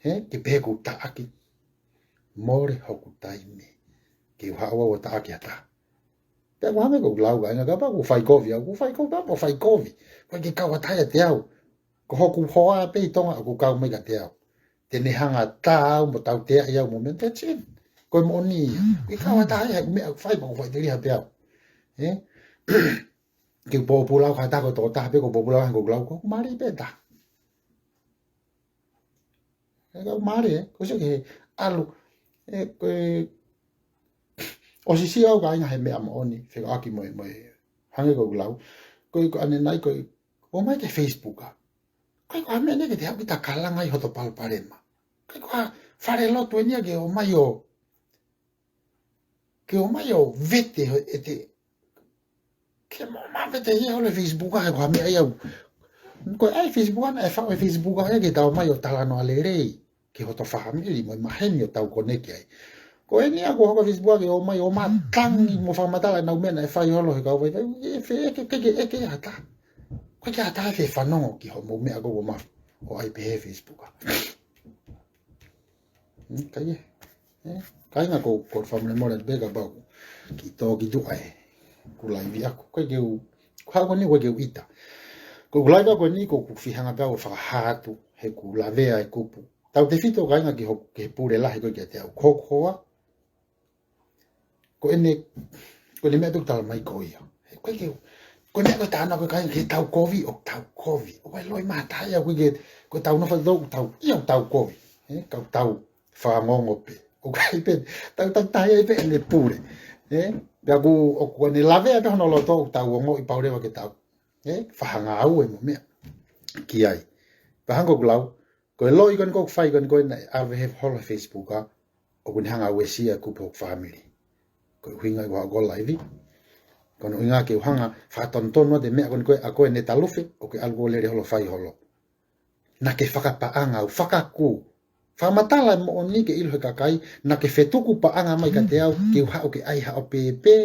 hē, ke pehē ʻoku ou taʻaki. Mole hoku taimi. Ke u haʻu au ʻo taʻaki ha taha. Pea ʻoku hangē ko ʻeku lau kāinga, kapau ʻoku fai kovi au, ʻoku fai kovi, kapau ʻoku fai kovi. ʻOku ʻikai ke kau ha taha ia ʻiate au. Ko hoku hoa pē ʻi Tonga ʻoku kau mai kiate au. Te ne hanga ʻo tā au mo tauteaʻi au mo meʻa, that's it. Ko e moʻoni ia. ʻIkai kau ha taha ia, meʻa ʻoku fai, pea ʻoku fai teliha pē au. Ē? Ke u pōpula au ha taha ko e tokotaha pē, ko e pōpula au ko ʻeku lau, ko hoku mali pē taha. Ē, ka mali, ē, ko se ke ʻalu, ē, ko e, ʻosi sio au kāinga he meʻa moʻoni, fekauʻaki mo e, mo e, hangē ko ʻeku lau. Ko e, ko ʻanenai, ko e, ʻomai ki he Facebook ā. ʻIkai ko ha meʻa eni ke te haʻu kita kalanga ai hoto palopalema. ʻIkai ko ha falelotu eni ia ke ʻomai ʻo, ke ʻomai ʻo vete ho-, ʻete, ke mo ma vete ia holo Facebook ā, he ko ha meʻa ia au. Ko e ʻai Facebook ʻana, ʻe faʻu ʻe Facebook ʻa ia ke tau ʻomai ʻo talanoa lelei ki hoto fāmili mo e maheni ʻoku tau koneki ai. Ko eni ʻa ko e hoko Facebook ʻa ke ʻomai ʻo matangi mo fakamatala ʻenau meʻa naʻe fai holo he kau vaivai. ʻE fe-, ʻe ke, ke, ke, ʻe ke ata. ʻOku ʻikai ke ata ʻe fanongo ki hoʻomou meʻa ko ē ʻoku ma ʻo ʻai pē he Facebook ā. Hmm, ka ia. Ē, kāinga ko, ko e fakamolemole pē kapau ʻoku kiʻi tō ki tuʻa ʻeku live ʻaku. ʻIkai ke u, ko e hā ko eni ʻoku ʻikai ke u ʻita. Ko ʻeku live ʻaku eni ʻoku ou fihanga pē au ʻo fakahā atu heʻeku lavea e kupu. Tautefito kāinga ki ho-, ki he pule lahi ko ē kiate au. Ko hoku hoa, ko ʻene, ko ʻene meʻa pē ʻoku tala mai ko ia. He ko e ke, ko e meʻa ko e tānaki ko ē kāinga ke tau kovi, ʻoku tau kovi. ʻOku ʻikai loi mata ia, ko e ke, ko e tau nofo tau, tau, ia ʻoku tau kovi. Ē, kau tau fanongo pē. ʻOku ʻikai pē, tau takitaha ia pē ʻene pule. Ē, pea ʻoku, ʻoku ne lavea pē hono loto ʻoku tau ongoʻi pau leva ke tau. Ē, fakangāue mo meʻa. Ki ai. Pea hangē ko ʻeku lau, ko e loi ko eni ʻoku fai ko eni ko ē naʻe ʻave he holo he Facebook ā, ʻoku ne hanga ʻo uesia e kupu hoku fāmili. Ko e ʻuhinga ʻeku haʻu ko ē live. Ko hono ʻuhinga ke u hanga fakatonutonu atu e meʻa ko eni ko ē ʻa ko ē ne talufe, ʻoku ke ʻalu ko ē lele holo fai holo. Naʻa ke fakapaʻanga au, fakakū. Fakamatala e moʻoni ke ʻilo he kakai, naʻa ke fetuku paʻanga mai kiate au, ke u haʻu ke ʻai haʻo pēpē,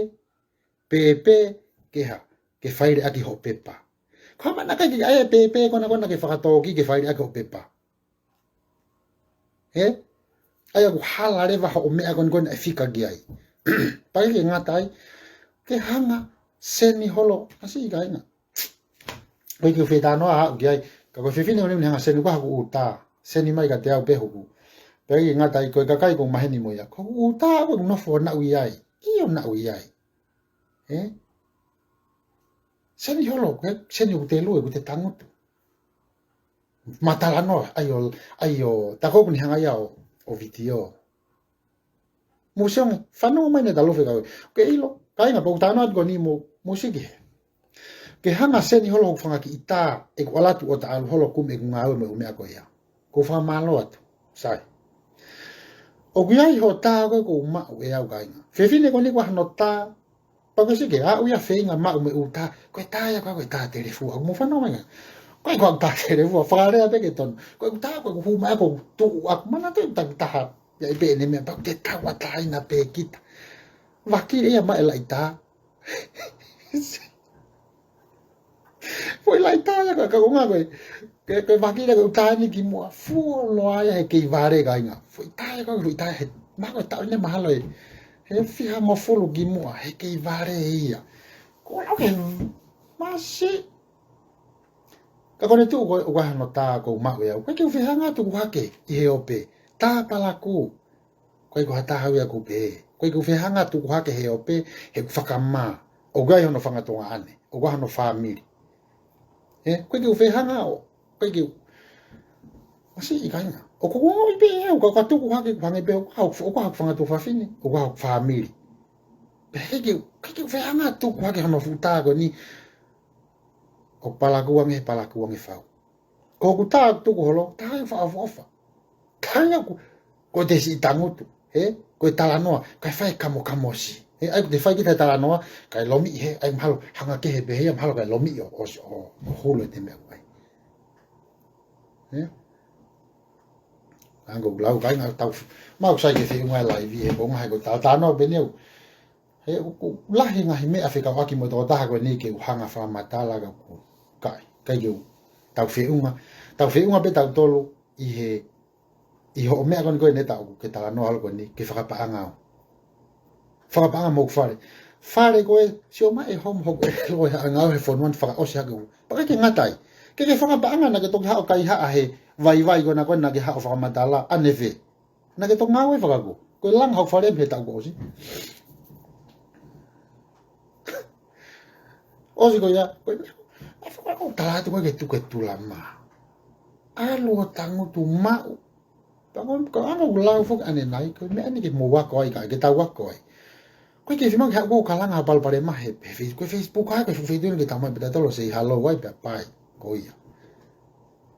pēpē, ke hā, ke faileʻaki hoʻo pepa. Ko e hā e meʻa naʻe ʻikai ke ʻai e pēpē ko ena ko ena ke fakatōkī ke faileʻaki hoʻo pepa. Ē? ʻAi ʻoku hala leva hoʻo meʻa ko eni ko ena ʻe fika ki ai. Pea ʻikai ke ngata ai, ke hanga, seni holo, masiʻi kāinga. ʻOku ʻikai ke u fetalanoa au ki ai, ka ko e fefine ʻoku ne hanga seni ko ē haku ʻūtā. Seni mai kiate au pē hoku. Pea ʻikai ke ngata ai ko e kakai ʻoku maheni mo ia. Ko hoku ʻūtā ʻoku nofo naʻu ʻi ai. ʻIo naʻu ʻi ai. Ē? Seni holo, ē? Seni ʻoku te lue, ʻoku te tangutu. Matalanoa, ʻai ʻo, ʻai ʻo, tā ko ē ʻoku ne hanga ia ʻo, ʻo vitiō. Mou sio ange, fanongo mai ne ta lofe ka ʻoku ke ʻilo, kāinga, pea ʻoku ou talanoa atu ko eni mo, mou sio ki he. Ke hanga seni holo hoku fanga kiʻi tā, ʻeku ʻalu atu ʻo ta ʻalu holo kumi ʻeku ngāue mo e meʻa ko ia. Ko e fakamālō atu. Sai. ʻOku ʻi ai hoʻo tā ko ē ʻoku ou maʻu ʻe au, kāinga. Fefine ko eni ʻoku ʻi ai hano tā, pea ko e sike, ʻa ʻoku ʻi ai feinga maʻu mo e ʻū tā, ko e tā ia ko e tā telefua, ʻoku mou fanongo mai ange. Ko e tā telefua, fakalea pē ke tonu. Ko e tā ko ē ʻoku hū mai ʻoku tuʻu ʻaku, manatuʻi ʻeku takitaha, ia i pē ʻene meʻa, pea ʻoku te tau ʻa tāina pē kita. Vakile ia maʻe laʻi tā. Foʻi laʻi tā ia ka, ka ko e ʻuhinga ko e, ke, ke vakile ko e tā eni kimuʻa, fuoloa ia he kei vale, kāinga. Foʻi tā ia ka, foʻi tā he, mahalo ko e taʻu ʻeni mahalo ē. He fihangofulu kimuʻa, he kei vale ia. Ko lau ke, masi. Ka ko ʻene tuʻu ko e, ʻoku ʻi ai hano tā ʻoku ou maʻu ʻe au. Ko e ke u fehanga tuku hake ʻi he ope. Tā palakū. Ko e ko ha taha ia ʻoku pehē. Ko e ke u fehanga tuku hake he ope, he ʻoku fakamā. ʻOku ʻi ai hono fanga tuongaʻane. ʻOku ʻi ai hono fāmili. Ē, ko e ke u fehanga ʻo, ko e ke u. Masi, kāinga. ʻOku ou ʻi pē au, ka, ka tuku hake, ʻoku hangē pē, ʻoku ʻi ai, ʻoku ʻi ai fanga tuofāfine, ʻoku ʻi ai fāmili. Pea he ke, ke, ke u fehanga tuku hake hono fuʻu tā ko eni, ʻo palakū ange, palakū ange fau. Ko hoku tā tuku holo, tā ia fakaʻofoʻofa. Tā ia ʻoku, ko e te siʻi tangutu, ē? Ko e talanoa, kae fai kamokamosi. Ē, ʻai ʻoku te fai kita e talanoa, kae lomiʻi he, ʻai mahalo, hanga kehe pē he, mahalo kae lomiʻi ʻo, ʻo, ʻo, ʻo hulu ʻete meʻa ko ē. Ē? Ango lau kāinga tau, mau sai ke feʻunga e live he ko e ngaahi ko e tā, talanoa pē eni au. He ʻoku, ʻoku lahi e ngaahi meʻa fekauʻaki mo e tokotaha ko eni ke u hanga fakamatala ka ʻoku ʻikai, ʻikai ke u tau feʻunga, tau feʻunga pē tautolu ʻi he, ʻi hoʻo meʻa ko eni ko ē ne tau ke talanoa holo ko eni ke fakapaʻanga au. Fakapaʻanga mo hoku fale. Fale ko ē, sio mai e home hoku ʻelo he anga he fonua ni fakaʻosi hake u. Pea ʻikai ke ngata ai. Ke ke fakapaʻanga naʻa ke toki haʻu ʻo kaihaʻa he vaivai ko ena ko ē naʻa ke haʻu ʻo fakamatala, ʻanefē. Naʻa ke toki ngāue fakakū. Ko e langa hoku fale mei he taʻu kuo ʻosi. ʻOsi ko ia, ko e, ʻa e faka-, ʻoku ou tala atu ko e ke tuku e tula mā. ʻAlu ʻo tangutu maʻu. Pea ko e, ko e anga ʻoku lau foki ʻanenai, ko e meʻa ni ke mou ako ai, ka ke tau ako ai. Ko e ke fiemaʻu ke haʻu ʻo kalanga palopalema he, he Face-, ko e Facebook ai, ko e fuʻu feituʻu ni ke tau mai pē tautolu ʻo say hello ai pea pai, ko ia.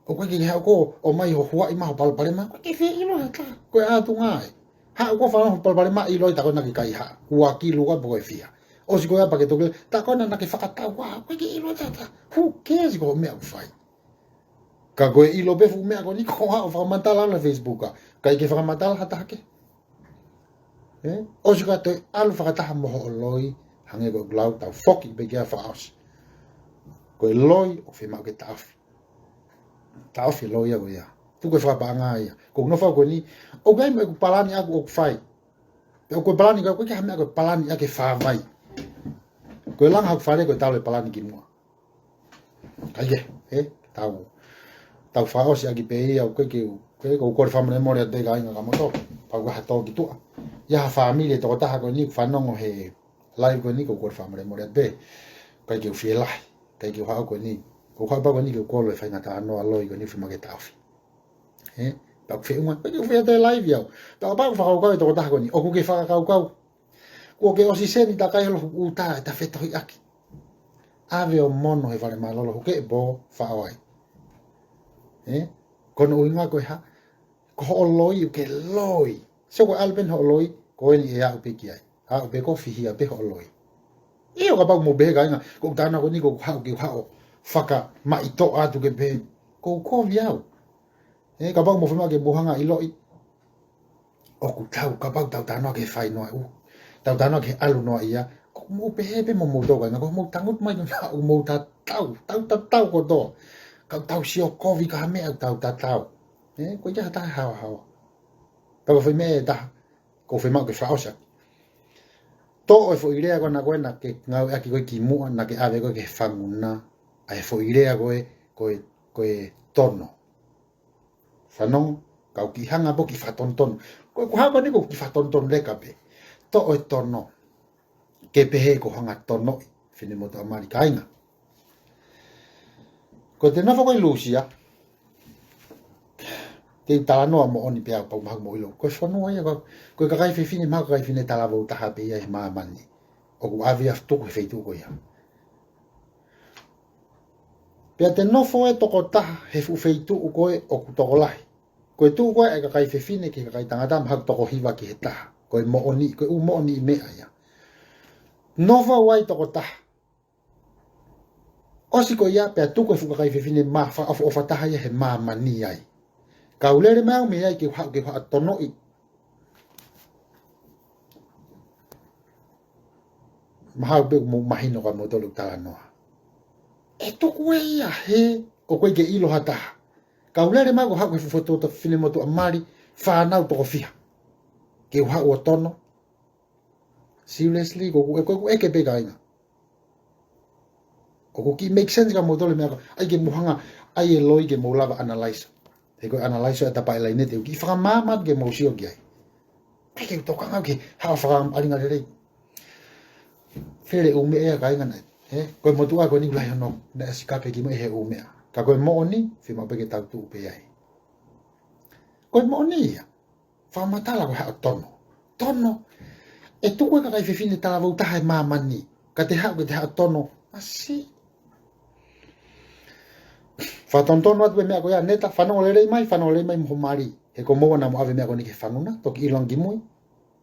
ʻOku ʻikai ke haʻu ʻo ʻomai ho huaʻi mai ho palopalema, ʻoku ʻikai ke fie ʻilo ha taha, ko e ʻatunga ē. Haʻu ʻo fai ho palopalema ʻiloʻi tā ko ena ke kaihaʻa, ua ki lua pe ko e fiha. ʻOsi ko ia pea ke toki, tā ko ena naʻa ke fakatau, ʻoku ʻikai ke ʻilo ha taha, who cares ko e meʻa ʻoku fai. Ka ko e ʻilo pē fuʻu meʻa ko eni ko e haʻu ʻo fakamatala ʻi he Facebook, ʻikai ke fakamatala ha taha kehe. Ē? ʻOsi ka toe ʻalu fakataha mo hoʻo loi, hangē ko ʻeku lau tau foki pē ki ai fakaʻosi. Ko e loi ʻoku fiemaʻu ke taʻofi. Taʻofi e loi ia ko ia. Tuku e fakapaʻanga ia. Ko e nofo ko eni, ʻoku ʻi ai mo ʻeku palani ʻaku ʻoku fai. Pea ko e palani ka, ʻoku ʻikai ha meʻa ko e palani ʻa ke fāvai. Ko e langa hoku fale ko e talu e palani kimuʻa. ʻIkai ke, ē, tau, tau fakaʻosi ʻaki pē ia, ʻoku ʻikai ke, ʻoku ʻikai ke u kole fakamolemole atu pē kāinga ka moto, pau ka ha tō ki tuʻa. ʻI ai ha fāmili e tokotaha ko eni, fanongo he live ko eni, ʻoku ou kole fakamolemole atu pē. ʻIkai ke u fie lahi, ʻikai ke u haʻu ko eni. ʻOku ou haʻu pē ko eni ke u kole e faingataʻa noa loi ko eni fiemaʻu ke taʻofi. Ē, pea ʻoku feʻunga, ʻikai ke u fie toe live au. Pea kapau ʻoku fakakaukau e tokotaha ko eni, ʻoku ke fakakaukau. Kuo ke ʻosi seni takai holo hoku ʻū tā, ʻe ta fetohiʻaki. ʻAve ʻo mono he fale mālōlō, ʻoku ke ʻe pō faʻo ai. Ē? Ko hono ʻuhinga ko e hā, ko hoʻo loi, ʻoku ke loi. Sio ko e ʻalu pē eni hoʻo loi, ko eni ʻe aʻu pē ki ai. Aʻu pē ko fihia pē hoʻo loi. ʻIo kapau mou pehē kāinga, ko e tā ko eni ko e haʻu ke u haʻu ʻo fakamaʻitoʻa atu ke pehē, ʻoku ou kovi au. Ē, kapau mou fiemaʻu ke mou hanga ʻiloʻi. ʻOku tau, kapau tau talanoa ki he fai noa ʻu. Tau talanoa ki he ʻalu noa ia. ʻOku mou pehē pē mo mou tō kāinga, ko mou tangutu mai ko na, ʻoku mou tatau, tau tatau kotoa. Ka tau sio kovi ka ha meʻa ʻoku tau tatau. Ē, ko ia ha taha haohaoa. Pea ko e foʻi meʻa ʻe taha, ʻoku ou fiemaʻu ke fakaʻosi ʻaki. Toʻo e foʻi lea ko ena ko ē naʻa ke ngāueʻaki ko ē kimuʻa, naʻa ke ʻave ko ē ki he fanga na. ʻA e foʻi lea ko ē, ko e, ko e tono. Fanongo, kau kiʻi hanga pē ʻo kiʻi fakatonutonu. Ko e, ko e hā ko eni ko e kiʻi fakatonutonu leka pē. Toʻo e tono. Ke pehē ko e hanga tonoʻi. Finemotuʻa mali kāinga. Ko ʻete nofo ko ē ʻi Lūsia. Te u talanoa moʻoni pea pau mahu mo ilo. Ko e fonua ia, ko, ko e kakai fefine, maha kakai fefine talavou taha pē ia he māmani. ʻOku ʻave ʻo tuku he feituʻu ko ia. Pea te nofo ʻa e tokotaha he fuʻu feituʻu ko ē ʻoku tokolahi. Ko e tuʻu ko ē ʻa e kakai fefine ki he kakai tangata maha toko hiva ki he taha. Ko e moʻoni, ko e ʻū moʻoni meʻa ia. Nofo ai tokotaha. ʻOsi ko ia pea tuku e fuʻu kakai fefine mā fakaʻofoʻofa taha ia he māmani ai. Kau lele mai au mei ai ke u haʻu, ke u haʻu ʻo tonoʻi. Mahalo pē ʻoku mou mahino ka mou tolu talanoa. ʻE tuku ē ia he ʻoku ʻikai ke ʻilo ha taha. Kau lele mai ke u haʻu ki he fuʻu tokotaha fefine motuʻa mali, fānau toko fiha. Ke u haʻu ʻo tono. Seriously, ko ʻeku, ko ʻeku ʻeke pē kāinga. ʻOku kiʻi make sense kia moutolu e meʻa ko ē, ʻai ke mou hanga, ʻai e loi ke mou lava analyze. He ko e analyze ʻa e tapa ʻe laine te u kiʻi fakamaama ke mou sio ki ai. ʻIkai ke u tokanga ke haʻu ʻo fakaʻalinga lelei. Fele ʻū meʻa ia kāinga nai. He, ko e motuʻa ko eni ʻoku lahi hono, naʻe sikape ki mai he ʻū meʻa. Ka ko e moʻoni, fiemaʻu pē ke tau tuʻu pē ai. Ko e moʻoni ia. Fakamatala ko e haʻu ʻo tono. Tono. ʻE tuku e kakai fefine talavou taha he māmani. Ka te haʻu ke te haʻu ʻo tono. Masiʻi. Fakatonutonu atu e meʻa ko ia Neta, fanongo lelei mai, fanongo lelei mai mo ho mali. He ko moua naʻa mo ʻave meʻa ko eni ke fanguna, toki ʻilonga ki mui.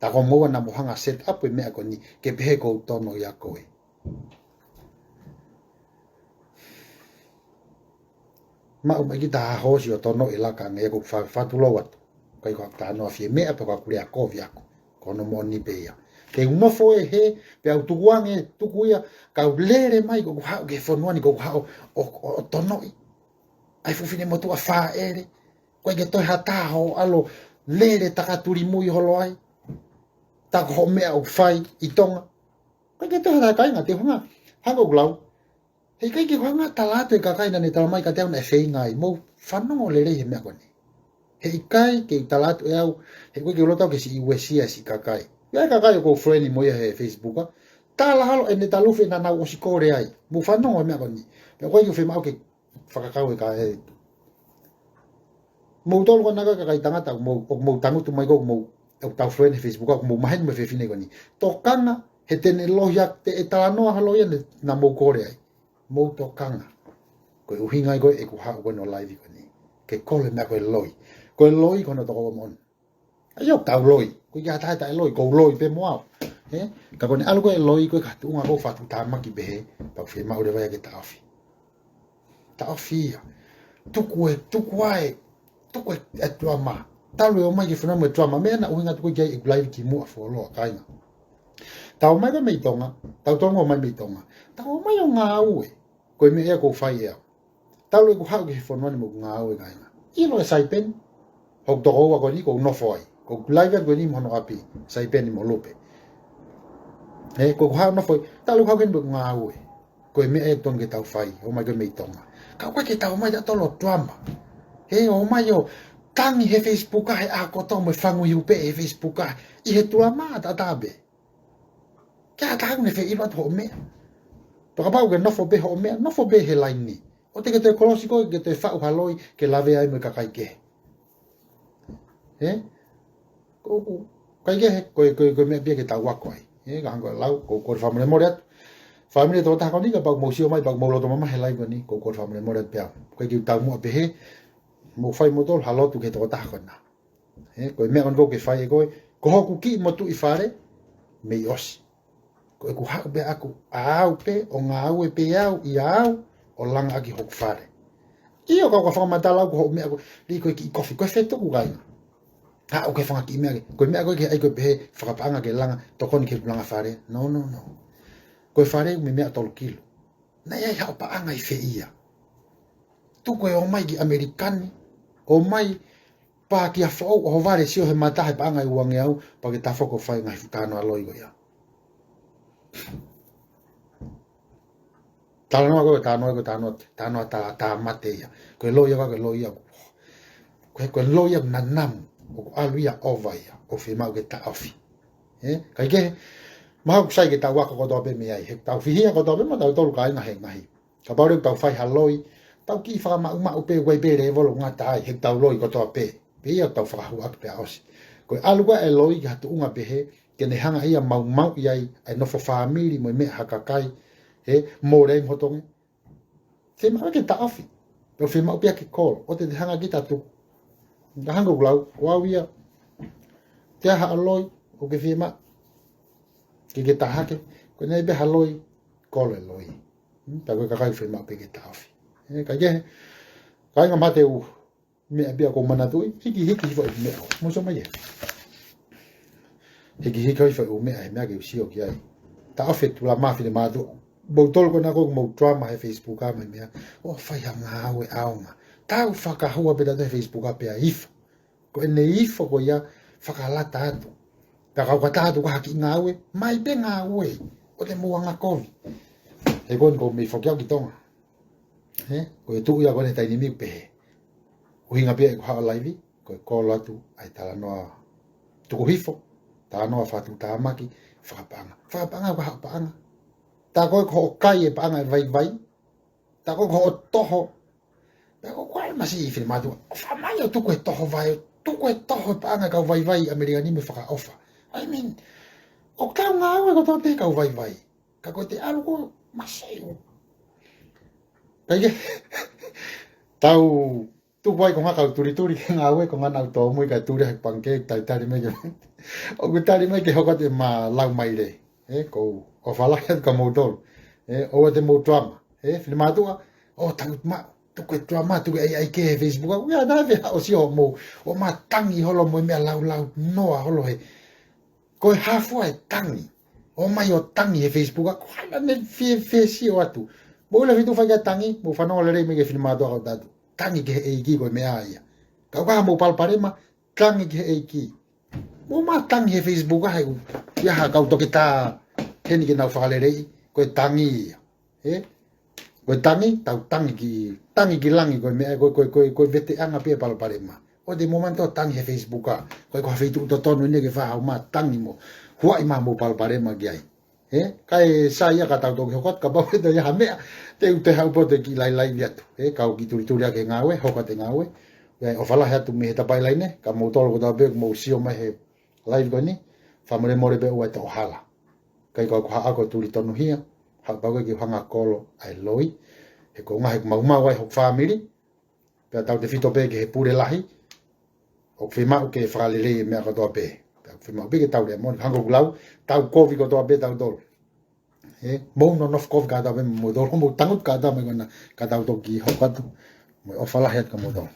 Tā ko moua naʻa mo hanga set up e meʻa ko eni, ke pehē ʻoku ou tono ia koe. Maʻu mai kita ha hoosi ʻo tono e laka ange ia ko fa-, fatulou atu. Kai ko ha talanoa fie meʻa pe ko ha kulea kovi ako. Ko hono moʻoni pē ia. Ke u nofo ē he, pea u tuku ange, tuku ia, kau lele mai ko ʻeku haʻu ki he fonua ni ko ʻeku haʻu ʻo, ʻo, ʻo tonoʻi. ʻAi fuʻu fefine motuʻa fāʻele. Ko e ke toe ha taha ʻo ʻalu lele takatuli mui holo ai. Tā ko hoʻo meʻa ʻoku fai ʻi Tonga. Ko e ke toe ha taha kāinga te u hanga. Hanga ʻoku lau. He ʻikai ke u hanga tala atu e kakai naʻa ne tala mai ka te au naʻe feinga ai. Mou fanongo lelei he meʻa ko eni. He ʻikai ke u tala atu ʻe au, he ʻikai ke u loto au ke siʻi uesia siʻi kakai. ʻI ai e kakai ʻoku ou friend mo ia he Facebook, ʻa. Tala holo ʻene talu fe naʻa nau ʻosi kole ai. Mou fanongo he meʻa ko eni. Pea ʻoku ʻikai ke u fiemaʻu ke fakakau e ka e. Moutolu ko ena kakai tangata, ʻoku mou, ʻoku mou tangutu mai ko ʻoku mou, ʻoku tau friend he Facebook, ʻoku mou maheni mo e fefine ko eni. Tokanga, he te ne lohi atu, te ʻe talanoa ha loi ia naʻa mou kole ai. Mou tokanga. Ko e ʻuhinga ia ko ē ʻeku haʻu ko eni ʻo live ko eni. Ke kole meʻa ko e loi. Ko e loi ko hono tokoua moʻoni. ʻA ia ʻoku tau loi. Ko ia taha taʻe loi, ʻoku ou loi pē mo au. He? Ka ko ʻene ʻalu ko ē loi ko ē ka tuʻunga ko ē fatu tāmaki pehē, pea ʻoku fiemaʻu leva ia ke taʻofi. Taʻofi ia. Tuku e, tuku ʻa e, tuku e, e tuama. Talu e ō mai ke funa mo e tuama. Meʻa naʻe ʻuhinga atu ko ē ki ai ʻeku live kimuʻa fuoloa kāinga. Tau ō mai ko ē mei Tonga, tau tolongo mai mei Tonga. Tau ō mai ʻo ngāue. Ko e meʻa ia ʻoku ou fai ʻe au. Talu ʻeku haʻu ki he fonua ni mo ʻeku ngāue kāinga. ʻIlo e Saipeni, hoku tokoua ko eni ʻoku ou nofo ai. ʻOku ou live ko eni mo hono ʻapi, Saipeni mo Lupe. He, ko ʻeku haʻu ʻo nofo ai, talu ʻeku haʻu ko eni mo ʻeku ngāue. Ko e meʻa ia ʻoku totonu ke tau fai, ō mai ko ē mei Tonga. Ka ʻoku ʻikai ke tau ō mai tautolu ʻo tuama. He, ō mai ʻo tangi he Facebook he ʻaho kotoa mo e fangu ihu pē he Facebook ʻi he tuama taʻataʻa pē. Ke ʻatā ʻoku ne fie ʻilo atu hoʻo meʻa. Pea kapau ʻoku ke nofo pē hoʻo meʻa, nofo pē he laini. ʻOua te ke toe kolosi koe, ke toe faʻu ha loi, ke lave ai mo e kakai kehe. He? Ko ʻeku, kakai kehe, ko e, ko e, ko e meʻa pē ia ke tau ako ai. He, ka hangē ko e lau, ʻoku ou kole fakamolemole atu. Fāmili tokotaha ko eni kapau ʻoku mou sio mai, pea ʻoku mou loto mamahi he live ko eni, ʻoku ou kole fakamolemole atu pē au. ʻIkai ke u taumuʻa pehē, mou fai moutolu ha lotu ki he tokotaha ko ena. He, ko e meʻa ko eni ʻoku ke fai ʻe koe, ko hoku kiʻi motuʻi fale, mei ʻosi. Ko ʻeku haʻu pē ʻaku, ʻa au pē, ʻo ngāue pē au, ʻia au, ʻo langa ʻaki hoku fale. ʻIo ka ʻoku fakamatala au ko hoʻo meʻa ko, lī ko e kiʻi kofi, ko e fetuku kāinga. Haʻu ke fanga kiʻi meʻa ke, ko e meʻa ko ē ke ʻai ko e pehē, fakapaʻanga ke langa, tokoni ke langa fale. No, no, no. Ko e fale, mei meʻa tolu kilu. Naʻe ʻi ai haʻo paʻanga ʻi fē ia. Tuku e ō mai ki ʻAmelika ni, ō mai pā kia foʻou ʻo ho vale sio he mata he paʻanga ʻe uangeau, pea ke tafoko fai ngaahi fuʻu talanoa loi ko ia. Talanoa ko e talanoa ko e talanoa, talanoa tā, tāmate ia. Ko e loi ia, ko e loi ia. Ko e, ko e loi ia nanamu, ʻoku ʻalu ia ʻova ia, ʻoku fiemaʻu ke taʻofi. He, kakai kehe, mahalo ʻoku sai ke tau ako kotoa pē mei ai, he tau fihia kotoa pē mo tautolu kāinga he ngaahi. Kapau leva ʻoku tau fai ha loi, tau kiʻi fakamaʻumaʻu pē ʻoku ʻi ai pē lēvolo ngata ai, he tau loi kotoa pē. Pea ia tau fakahuaki pea ʻosi. Ko e ʻalu ko ē ʻa e loi ki ha tuʻunga pehē, ke ne hanga ia maumauʻi ai ʻa e nofo fāmili mo e meʻa ha kakai, he mole ai mo tongi. Fiemaʻu ke taʻofi. Pea fiemaʻu pea ke kolo. ʻOua te te hanga kita tu. Ka hanga ʻoku lau, ʻo au ia. Te aha ʻa loi, ʻoku ke fiemaʻu ke ke taha ke. Ko e ʻai pē ha loi, kolo e loi. Hmm, tā ko e kakai fiemaʻu pē ke taʻofi. Ē, ka ke, kāinga mate u, meʻa pea ko manatuʻi, hiki, hiki hifo e meʻa. Mo so mai e. Hiki, hiki hifo e meʻa, he meʻa ke u sio ki ai. Taʻofi e tuʻutāmaki finemātuʻa. Mou tolu ko ena ko mou drama he Facebook ʻa mai meʻa. ʻO fai ha ngāue ʻaonga. Tau fakahua pē tautolu he Facebook pea ifo. Ko ʻene ifo ko ia fakalata atu. Pea kau ka taha atu ka haki ngāue, mai pē ngāue. ʻOua te mou anga kovi. He ko eni ko mei foki au ki Tonga. He, ko e tuʻu ia ko eni taimi ni pehē. ʻUhinga pē ʻeku haʻu laivi, ko e kolo atu ʻa e talanoa tuku hifo, talanoa fakatuʻutāmaki, fakapaʻanga. Fakapaʻanga, fakapaʻanga. Tā ko ē ko hoʻo kai e paʻanga e vaivai, tā ko ē ko hoʻo toho. Pea ko koe masiʻi finemātuʻa, ʻofa mai ʻo tuku e toho vai, tuku e toho e paʻanga kau vaivai ʻAmelika ni mo e fakaʻofa. I mean, ʻoku tau ngāue kotoa pē kau vaivai. Ka ko e te ʻalu ko masiʻi. Kae kehe, tau tuku ai ko e ngaahi kau tulituli ke ngāue ko e ngaahi nau tōmui kae tuli he pangikē, talitali mai ke. ʻOku tali mai ke hoko atu ʻema lau mai lē. Ē, ʻoku ou ʻofa lahi atu kia moutolu. Ē, ʻoua te mou drama. Ē, finemātuʻa, ʻo tangutu maʻu. Tuku e drama, tuku e ʻai ʻai ke he Facebook. ʻOku ia nā vea ʻo sio mou. ʻO mā tangi holo mo e meʻa laulau noa holo he. Ko e hā fua e tangi. ʻO mai ʻo tangi he Facebook, ko hana ne fie, fie sio atu. Mou ʻilo fitu fai ka tangi, mou fanongo lelei mai ki he finemātuʻa kau tatu. Tangi ki he ʻEiki ko e meʻa ia. Kau ka mou palopalema, tangi ki he ʻEiki. Mou mā tangi he Facebook he ʻoku ʻi ai ha kau toketā heni ke nau fakaleleiʻi, ko e tangi ia. Ē? Ko e tangi, tau tangi ki, tangi ki langi ko e meʻa, ko, ko, ko, ko e veteʻanga pē palopalema. ʻOua te mou manatu tangi he Facebook. Ko e ko ha feituʻu totonu eni ke fai haʻamou tangi mo huaʻi mai haʻamou palopalema ki ai. Ē? Kae sai ia ka tau toki hoko atu, kapau ʻe toe ʻi ai ha meʻa, te u toe haʻu pē ʻo toe kiʻi lailai atu. Ē? Kau kiʻi tulituli ake ngāue, hoko atu e ngāue. ʻIo, ʻofa lahi atu mei he Tapaʻi Laine, kia moutolu kotoa pē, mou sio mai he live ko eni, fakamolemole pē ʻoua ʻe toʻo hala. Kae ko e ko ha ako tuli tonuhia, haʻu pē ke u hanga kolo ʻa e loi, he ko e ngaahi ʻoku maumau ai hoku fāmili, pea tautefito pē ki he pule lahi, ʻoku fiemaʻu ke fakalelei e meʻa kotoa pē. Pea ʻoku fiemaʻu pē ke tau lea moʻoni, hangē ko ʻeku lau, tau kovi kotoa pē tautolu. Ē, mou nonofo kovi kātoa pē, mou tolu, mou tangutu kātoa mai ko ena, ka tau toki hoko atu, mo e ʻofa lahi atu kia moutolu.